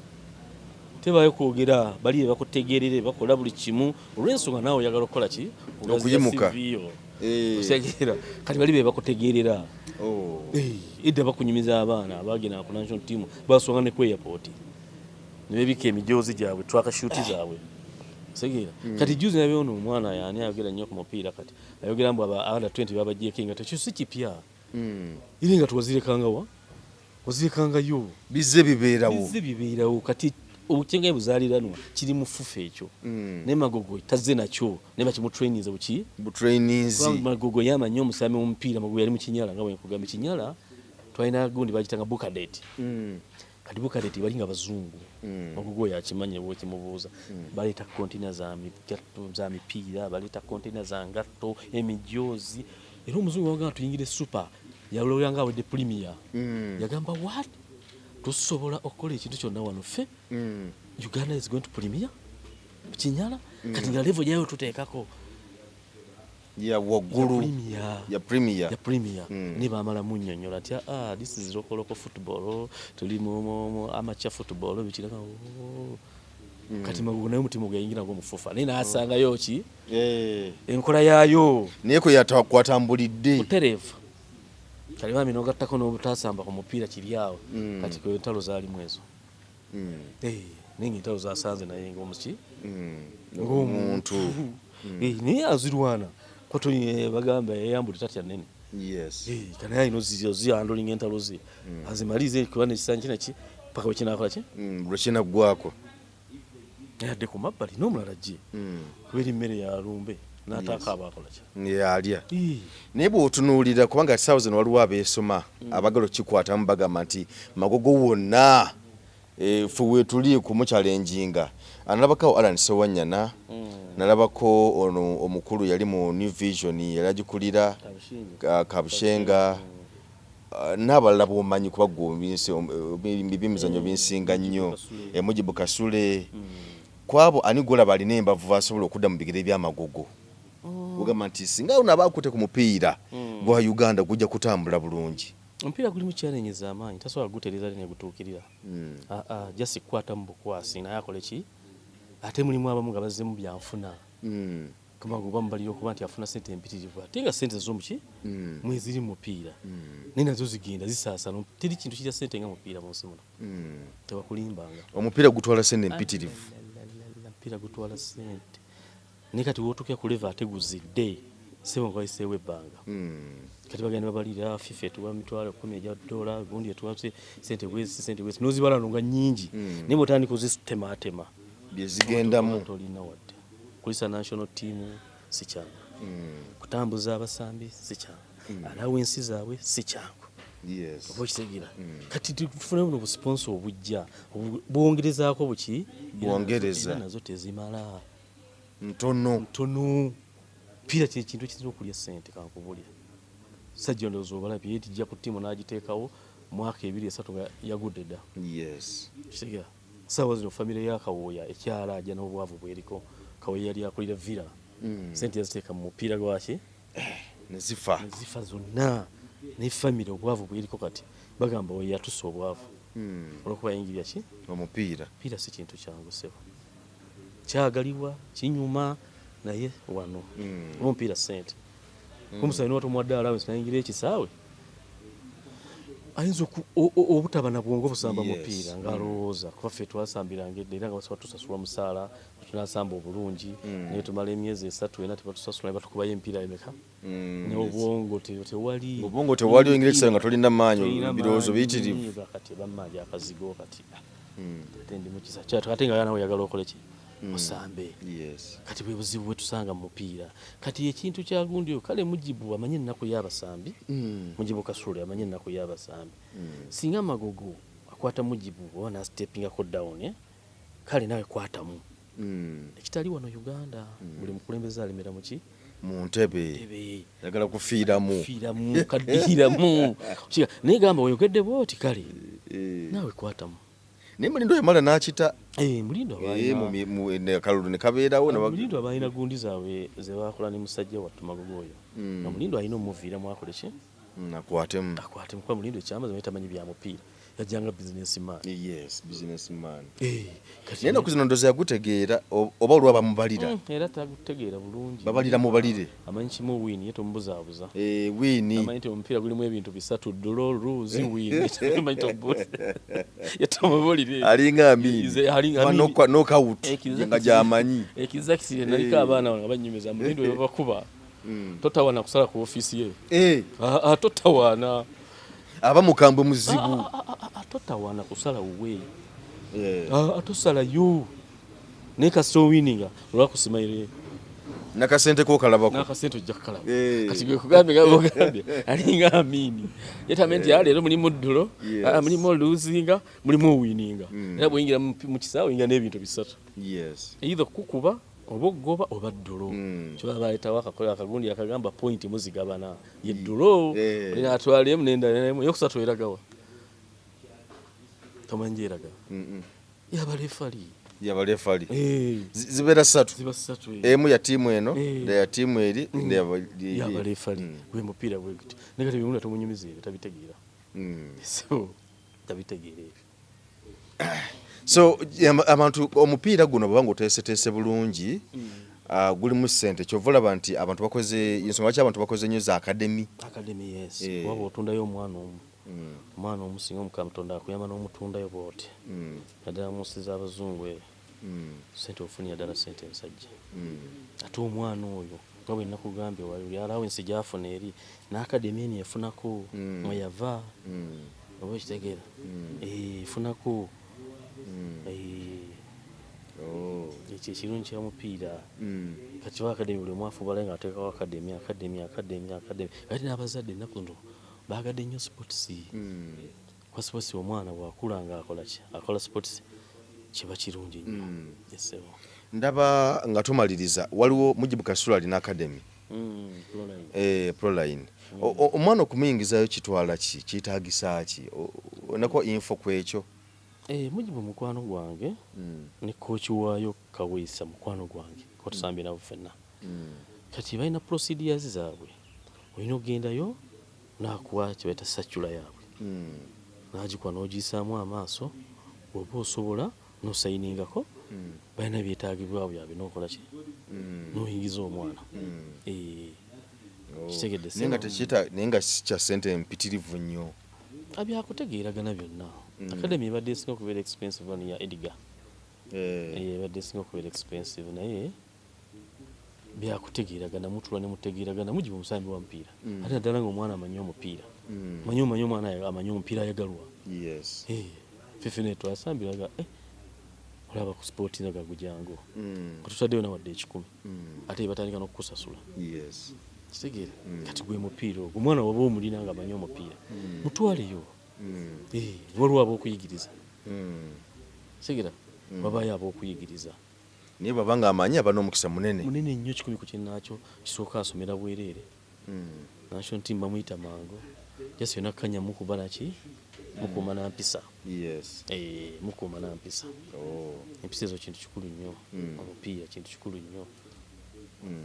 Tebayo kwogera, bali bakutegeerere bakola buli kimu olw'ensonga naawe oyagala okukola ki? Ogaziya Okuyimuka. CV yo. Otegeera, kati bali be bakutegeerera. Edda bakunyumiza abaana abagenda ku national team basonga ne ku airport ne bebika emijoozi gyabwe, tracksuit zaabwe, otegeera. Kati juzi nabyo ono omwana yani ayogera nnyo ku mupiira, kati ayogera mbu aba under 20 babagyeko engatto. Ekyo si kipya, era engatto wazirekangawa? Wazirekangayo. Bizze bibeerawo. Bizze bibeerawo. Kati obukyenge buzaaliranwa kiri mu FUFA ekyo, naye Magogo tazze nakyo, naye bakimutraininze buki. Butraininzi. Kubanga Magogo yamanyi omusambi w'omupiira. Magogo yali mu Kinyala, nga bwe nkugambye, Kinyala twalina gundi bagitanga Bukadet. Kati Bukadet bali nga bazungu. Magogo oyo akimanyi bwekimubuuza. Baleeta kontina za migatto za mipiira, baleeta kontina za ngatto, emijoozi, era omuzungu wagamba tuyingire super, yalowera nga awedde premier. Yagamba, "What?" Tusobola okukola ekintu kyonna wano ffe. Uganda is going to premier kinyala. Kati nga level gyayo tuteekako ya waggulu. Premier. Ya premier. Ya premier. Ne bamala munnyonnyola nti, "Ah, this is local, local football, tuli mu amateur football," bikiraga, oh. Kati Magogo naye omutima gweyingira ng'omufufa, naye n'asangayo ki? Enkola yaayo. Naye kwe kwatambulidde. Butereevu. Kale bambi n'ogattako n'obutasamba ku mupiira kiri awo. Kati kwe entalo zaalimu ezo. Eh, naye ng'entalo zasanze naye ng'omuki? Ng'omuntu. Eh, naye azirwana koto, bagamba eyambuli tatya nene. Eh, kanaye alina ozihandlinga entalo ze, azimalize, kuba nekisanja kino ki paka bwe kinakola ki. Lwe kinaggwako. Naye adde ku mabbali n'omulala gye, kubeera emmere ya lumbe n'ataakaaba akola ki? Yalya. Naye bw'otunuulira, kubanga essaawa zino waliwo abeesoma abagala okukikwatamu, bagamba nti Magogo wonna, ffe weetuli kumuchallenginga. Nalabako Alan Sewanyana, nalabako ono omukulu yali mu New Vision, yali agikulira. Kabushenga. Kabushenga, n'abalala b'omanyi, kuba gwe ebyemizannyo binsinga nnyo. Kasule. Mujibu Kasule. Kwabo ani gwolaba alina embavu asobola okudda mu bigere by'Amagogo, ogamba nti singa ono aba akutte ku mupiira gwa Uganda gujja kutambula bulungi? Omupiira gulimu challenges amaanyi, tasobola kugutereeza ate negutuukirira. Ah, ah, just kukwatamu bukwasi naye akole ki? Ate mulimu abamu nga bazzemu byanfuna. Kamagu bamubalira okuba nti afuna sente empitirivu, ate nga sente zomuki mweziri mu mupiira, naye nazo zigenda zisaasana. Teri kintu kirya sente nga mupiira mu nsi muno, tebakulimbanga. Omupiira gutwala sente empitirivu. Omupiira gutwala sente, naye kati wotukira ku level ate guzidde, sebo, nga wayiseewo ebbanga. Kati bagenda babalira FIFA etuwa 100,000 egya dola, gundi etuwa sente bwezi, sente bwezi, nozibala no nga nnyingi, naye bwotandika ozitematema byezigendamu. Tolina wadde kulisa national team si kyangu, kutambuza abasambi si kyangu, allowance zaabwe si kyangu. Oba okitegeera? Kati tufune buno busponsor obujja bwongerezaako buki. Bwongereza. Era nazo tezimala. Ntono. Ntono. Piira kye kintu ekiyinza okulya sente, kankubulira. Sajja ndowooza obalabye tijja ku ttiimu n'agiteekawo mwaka 2, 3 nga yagudde dda. Kitegeera, saawa zino famire ya Kawooya ekyala ajja n'obwavu bweriko. Kawooya yali akulira Villa, sente yaziteeka mu mupiira gwaki. Nezifa. Nezifa zonna ne famire obwavu bweriko. Kati bagamba oyo yatusa obwavu olwokuba yayingirira ki? Omupiira. Piira si kintu kyangu, ssebo, kyagalibwa, kinyuma, naye wano oba omupiira sente. Omusayi niwatomuwadde allowance nayingira ekisaawe, ayinza obutaba na bwongo busamba mupiira ng'alowooza, kuba ffe twasambiranga edda era nga basobola tusasula musaala tunasamba obulungi, naye tumala emyezi 3, 4 tebatusasula, ne batukubayo emipiira emeka, naye obwongo tewali. Obwongo tewali, oyingira ekisaawe nga tolina maanyi. Tolina ebirowoozo maanyi, biyitirivu. Kati bammanja akazigo kati, ate ndi mukisa kyatu, ate nga nawe oyagala okole ki? Osambe. Kati bwe buzibu bwe tusanga mu mupiira. Kati ekintu kya gundi oyo, kale Mujibu amanye ennaku y'abasambi. Mujibu Kasule amanye ennaku y'abasambi. Singa Magogo akwata Mujibu oba nasteppingako down, eh? Kale nawe kwatamu. Ekitali wano Uganda, buli mukulembeze alemera muki? Mu ntebe. Ntebe. Yagala kufiiramu. Kufiiramu, kaddiiramu. Naye gamba oyogedde bwoti, kale naawe kwatamu. Naye Mulindo yamala n'akita. Eh, Mulindo Eh, akalulu ne kabeerawo Mulindo abalina gundi zaabwe ze bakola ne musajja wattu Magogo oyo. Nga Mulindo alina omuviiramu akole ki? Akwatemu. Akwatemu, kuba Mulindo ekyamazima tamanyi bya mupiira, yajjanga business man. Yes, business man. Eh, kati naye ennaku zino ndowooza yagutegeera, oba olwa bamubalira. Era tagutegeera bulungi. Babalira mubalire. Amanyi kimu, win, ye tomubuzaabuza. Eh, win. Amanyi nti omupiira gulimu ebintu bisatu: draw, lose, win. Amanyi tomubuuza, ye tomubulire. Alinga Amini. Alinga Ba Amini. Knockout, nga gy'amanyi. Exactly. Naliko abaana nga banyumiza Mulindo we babakuba, totawaana kusala ku ofiisi ye. Ah, ah, totawaana. Aba mukambwe muzibu. Ah, totawaana kusala wuwe. Ah, tosalayo, naye kasita owininga olwakusimaire. Nakasente ko kalabako. Nakasente ojja kukalaba. Kati gwe kugambye nga bwogambye alinga Amini, yetame nti, leero mulimu draw, mulimu oluzinga, mulimu owininga." Era bwoyingira mu kisaawe, oyingira n'ebintu bisatu: either kukuba oba okugoba oba draw. Kyoba baleetawo akakola akagundi akagamba point muzigabana, ye draw. Olina atwala emu nendala emu, eyokusatu eragawa? Tomanyi gyeraga? Yabalefali. Yabalefali. Zibeera ssatu. Ziba ssatu. Emu ya tiimu eno, Eh. ya tiimu eri, Yabalefali. Gwe mupiira bwe guti. Naye kati ebimula tomunyumiza ebyo, tabitegeera. So tabitegeera ebyo. So abantu omupiira guno bw'oba ng'oteeseteese bulungi, gulimu ssente. Kyova olaba nti abantu bakoze, ensonga lwaki abantu bakoze nnyo za academy. Academy, yes. Eh. Kuba bw'otundayo omwana omu, omwana omu singa Omukama Katonda akuyamba n'omutundayo bw'oti, naddala mu nsi z'abazungu eyo, sente ofunira ddala sente ensajja. Ate omwana oyo nga bwe nakugambye wali oli allowance gy'afuna eri n'academy eno efunako mwe yava, oba okitegeera? Eh, efunako. Eh, ekyo ekirungi kya mupiira. Kati wa academy buli omu afuba nga ateekawo academy, academy, academy, academy. Ate n'abazadde ennaku zino baagadde nnyo sports, kuba sports omwana bw'akula nga akola ki, akola sports, kiba kirungi nnyo. Yes, Ndaba nga tumaliriza, waliwo Mujibu Kasula alina academy. Proline. Eh, Proline. Omwana okumuyingizayo kitwala ki, kyetaagisa ki? Onako info ku ekyo? Eh, Mujibu mukwano gwange, ne coach waayo Kaweesa mukwano gwange, ko tusambye nabo ffenna. Kati balina procedures zaabwe, olina okugendayo n'akuwa kye bayita circular yaabwe, n'agikuwa n'ogiyisaamu amaaso, bw'oba osobola n'osayiningako. Balina byetaagibwa byabwe n'okola ki, n'oyingiza omwana. Eh, kitegedde? Naye nga tekiyita, naye nga si kya ssente mpitirivu nnyo. Byakutegeeragana byonna. Academy ebadde esinga okubeera expensive wano ya Edgar. Eh. Eh, ebadde esinga okubeera expensive, naye byakutegeeragana, mutula ne mutegeeragana. Mujibu omusambi wa mupiira, ate naddala nga omwana amanyi omupiira, manyi omwana amanyi omupiira ayagalwa. Eh, ffe ne twasambiraga, eh, olaba ku sport nga gujangu, tutaddeyo nawadde 100, ate batandika n'okukusasula. Kitegeera? Kati gwe mupiira ogwo, omwana waba omulina nga amanyi omupiira, mutwaleyo. Eh, waliwo ab'okuyigiriza. Kitegeera? Wabayo ab'okuyigiriza. Naye bw'aba nga amanyi, aba n'omukisa munene. Munene nnyo, 100 ku kinnaakyo. Kisooka asomera bwereere, national team bamuyita mangu, just yonna kanya mukuba naki, mukuuma na mpisa. Eh, mukuuma na mpisa. Empisa ezo kintu kikulu nnyo. Omupiira kintu kikulu nnyo.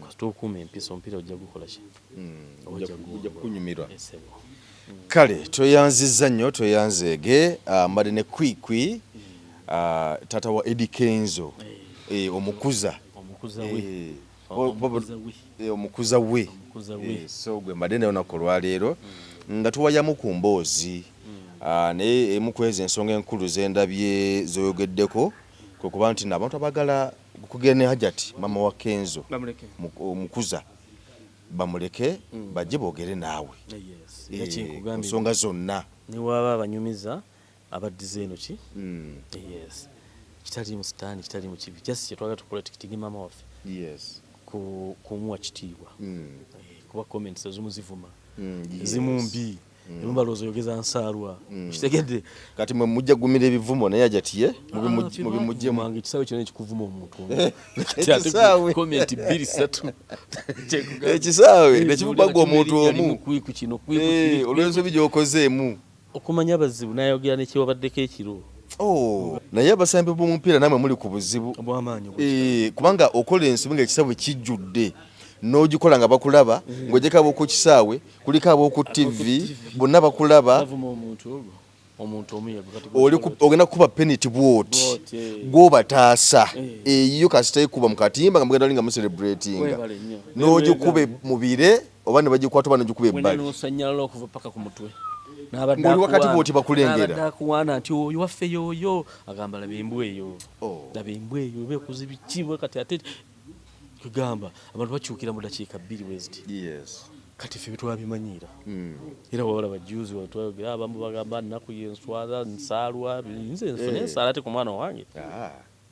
Kasita okuuma empisa, omupiira ojja gukola ki? Ojja kukunyumirwa. Yes, sebo. Kale tweyanzizza nnyo, tweyanzeege. Mbadde ne Kwikwi, taata wa Eddy Kenzo, eh, omukuza. Omukuza we. Eh, Omukuza we. Eh, omukuza we. Omukuza we. Eh, so gwe mbadde naye olunaku olwaleero nga tuwayamu ku mboozi. Naye emu ku ezo ensonga enkulu zendabye zoyogeddeko kwe kuba nti n'abantu abaagala kugenda ne Hajati, mama wa Kenzo, Bamuleke. omukuza, bamuleke bajje boogere naawe. Yes. Era Eh, kyenkugambye. ku nsonga zonna. Ne waaba abanyumiza abaddiza eno ki, yes, kitali mu sitaani, kitali mu kibi, just kyetwagala tukola tikitigi maama waffe kumuwa kitiibwa. Eh, kuba comments ezimu zivuma, ezimu mbi, ezimu balowooza oyogeza nsaalwa. Kitegedde? Kati mwe mujja kugumira ebivumo, naye Hajati ye mubimuggyemu. Mange ekisaawe kyonna ekikuvuma omuntu. Ekisaawe. Comment bbiri ssatu. Ekisaawe nekivuma gwe omuntu omu. Kwiku kino, kwiku Eh, kiri. Olw'ensobi gy'okozeemu. Okumanya abazibu nayogera nekiwabaddeko ekiro. Oh, naye abasambi b'omupiira namwe muli ku buzibu obw'amaanyi. Eh, kubanga okola ensobi nga ekisaawe kijjudde, n'ogikola nga bakulaba, ng'ogyeko ab'oku kisaawe, kuliko ab'oku TV, bonna bakulaba. Bavuma omuntu ogwo, omuntu omu yegwe kati. Oli ogenda kukuba penalty bwoti, Bw'oti, eh. gw'obataasa. Eh. Eyiyo kasita ekuba mu katimba nga mugenda oli nga mucelebratinga, Webale nnyo. n'ogikuba mu bire oba ne bagikwata oba n'ogikuba Wena ebbali. n'osanyalala okuva paka ku mutwe. Ng'oli wakati bw'oti bakulengera. N'abadde akuwaana nti oyo waffe yoyo, agamba laba embwa eyo, Oh. laba embwa eyo eba ekuza biki bwe. Kati ate kugamba abantu bakyukira mu dakiika 2 bwe ziti. Kati ffe twabimanyiira. Era wawalaba juzi wetwayogera, abamu bagamba nnaku yenswala nsaalwa, nze nfune Eh. ensaala ate ku mwana wange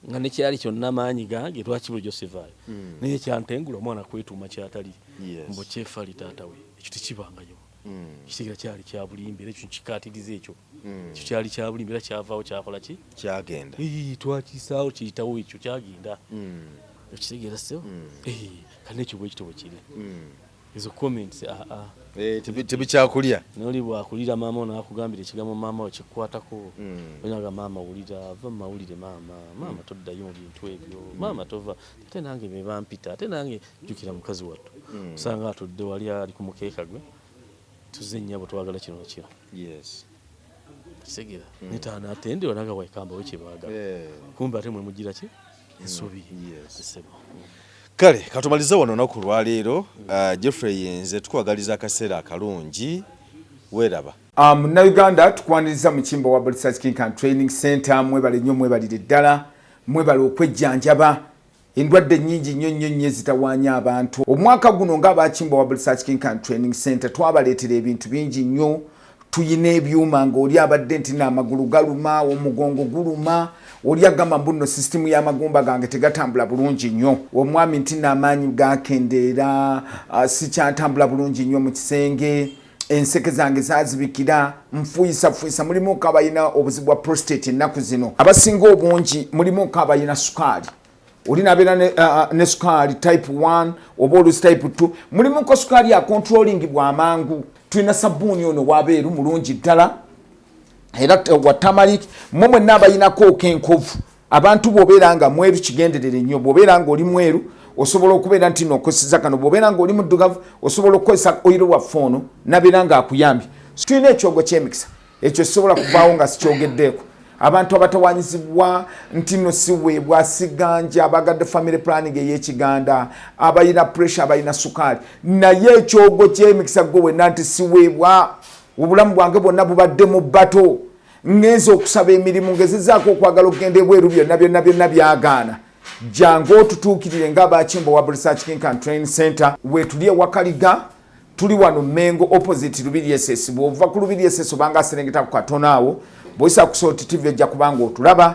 nga nekyali kyonna maanyi gange, lwaki bulijjo sivaayo? Naye kyantengula omwana kwetuuma kyatali, mbu kyefali taata we, ekyo tekibangayo. Kitegeera? Kyali kya bulimba, era ekyo nkikaatiriza ekyo. Ekyo kyali kya bulimba era kyavaawo, kyakola ki? Kyagenda. Ii, twakisaawo kiyitawo, ekyo kyagenda. Okitegeera sebo? Kati nekyo bwekito bwe kiri. Ezo comments aa. Eh, tebikyakulya. Noli bwakulira maama ono akugambira ekigambo maama we kikukwatako. Onaga maama wulira, va mu mawulire maama, maama toddayo mu bintu ebyo, maama tova, ate nange be bampita, ate nange jjukira mukazi wattu. Osanga atudde wali ali ku mukeeka gwe, tuze nnyabo twagala kino na kino. Kitegeera? Netaana atenderwa naga waikamba we kyebaagala. Kumbe ate mwe mugira ki? Ensobi. Ssebo. Kale katumalize wano olunaku lwaleero. Jeffrey yenze tukwagaliza akaseera akalungi, weeraba. Munnayuganda, tukwaniriza mu Kimbowa Research Clinic and Training Center. Mwebale nnyo, mwebalire ddala, mwebale okwejjanjaba endwadde nnyingi nnyo nnyo nnyo ezitawaanya abantu. Omwaka guno ng'abakimbowa Research Clinic and Training Center twabaleetera ebintu bingi nnyo. Tuyina ebyuma ng'oli abadde nti naamagulu galuma, omugongo guluma, oli agamba mbu nno sisitimu y'amagumba gange tegatambula bulungi nnyo, omwami nti naamaanyi gakendeera, sikyatambula bulungi nnyo mu kisenge, enseke zange zazibikira, nfuyisafuuyisa. Mulimuko abalina obuzibu bwa prostate ennaku zino abasinga obungi, mulimuko abalina sukaali, oli nabeera ne sukaali type 1 oba olusi type 2, mulimuko sukaali acontrolling bwamangu. Tulina sabbuuni ono wabeeru mulungi ddala era wa turmeric. Mwe mwenna abayinako okenkovu, abantu bw'obeera nga mweru kigenderere nnyo, bw'obeera nga oli mweru osobola okubeera nti nokozesa kano, bw'obeera nga oli muddugavu osobola okukozesa oil waffe ono nabeera nga akuyambye. Tulina ekyogo ky'emikisa, ekyo sisobola kuvaawo nga sikyogeddeeko. Abantu abatawanyizibwa nti no siweebwa siganja, abagadde family planning ey'ekiganda, abalina pressure, abalina sukaali, naye ekyogo ky'emikisa gwe wenna nti siweebwa, obulamu bwange bwonna bubadde mu bato, ngenza okusaba emirimu, ngezezaako okwagala okugenda ebweru, byonna byonna byonna byagaana, jangu otutuukirire ng'abakimbowa Research Clinic and Training Center. Wetuli ewakaliga, tuli wano Mengo opposite Lubiri SS. Bw'ova ku Lubiri SS obanga aserengeta ku katono awo, bw'oyisa ku Salt TV ojja kubanga otulaba.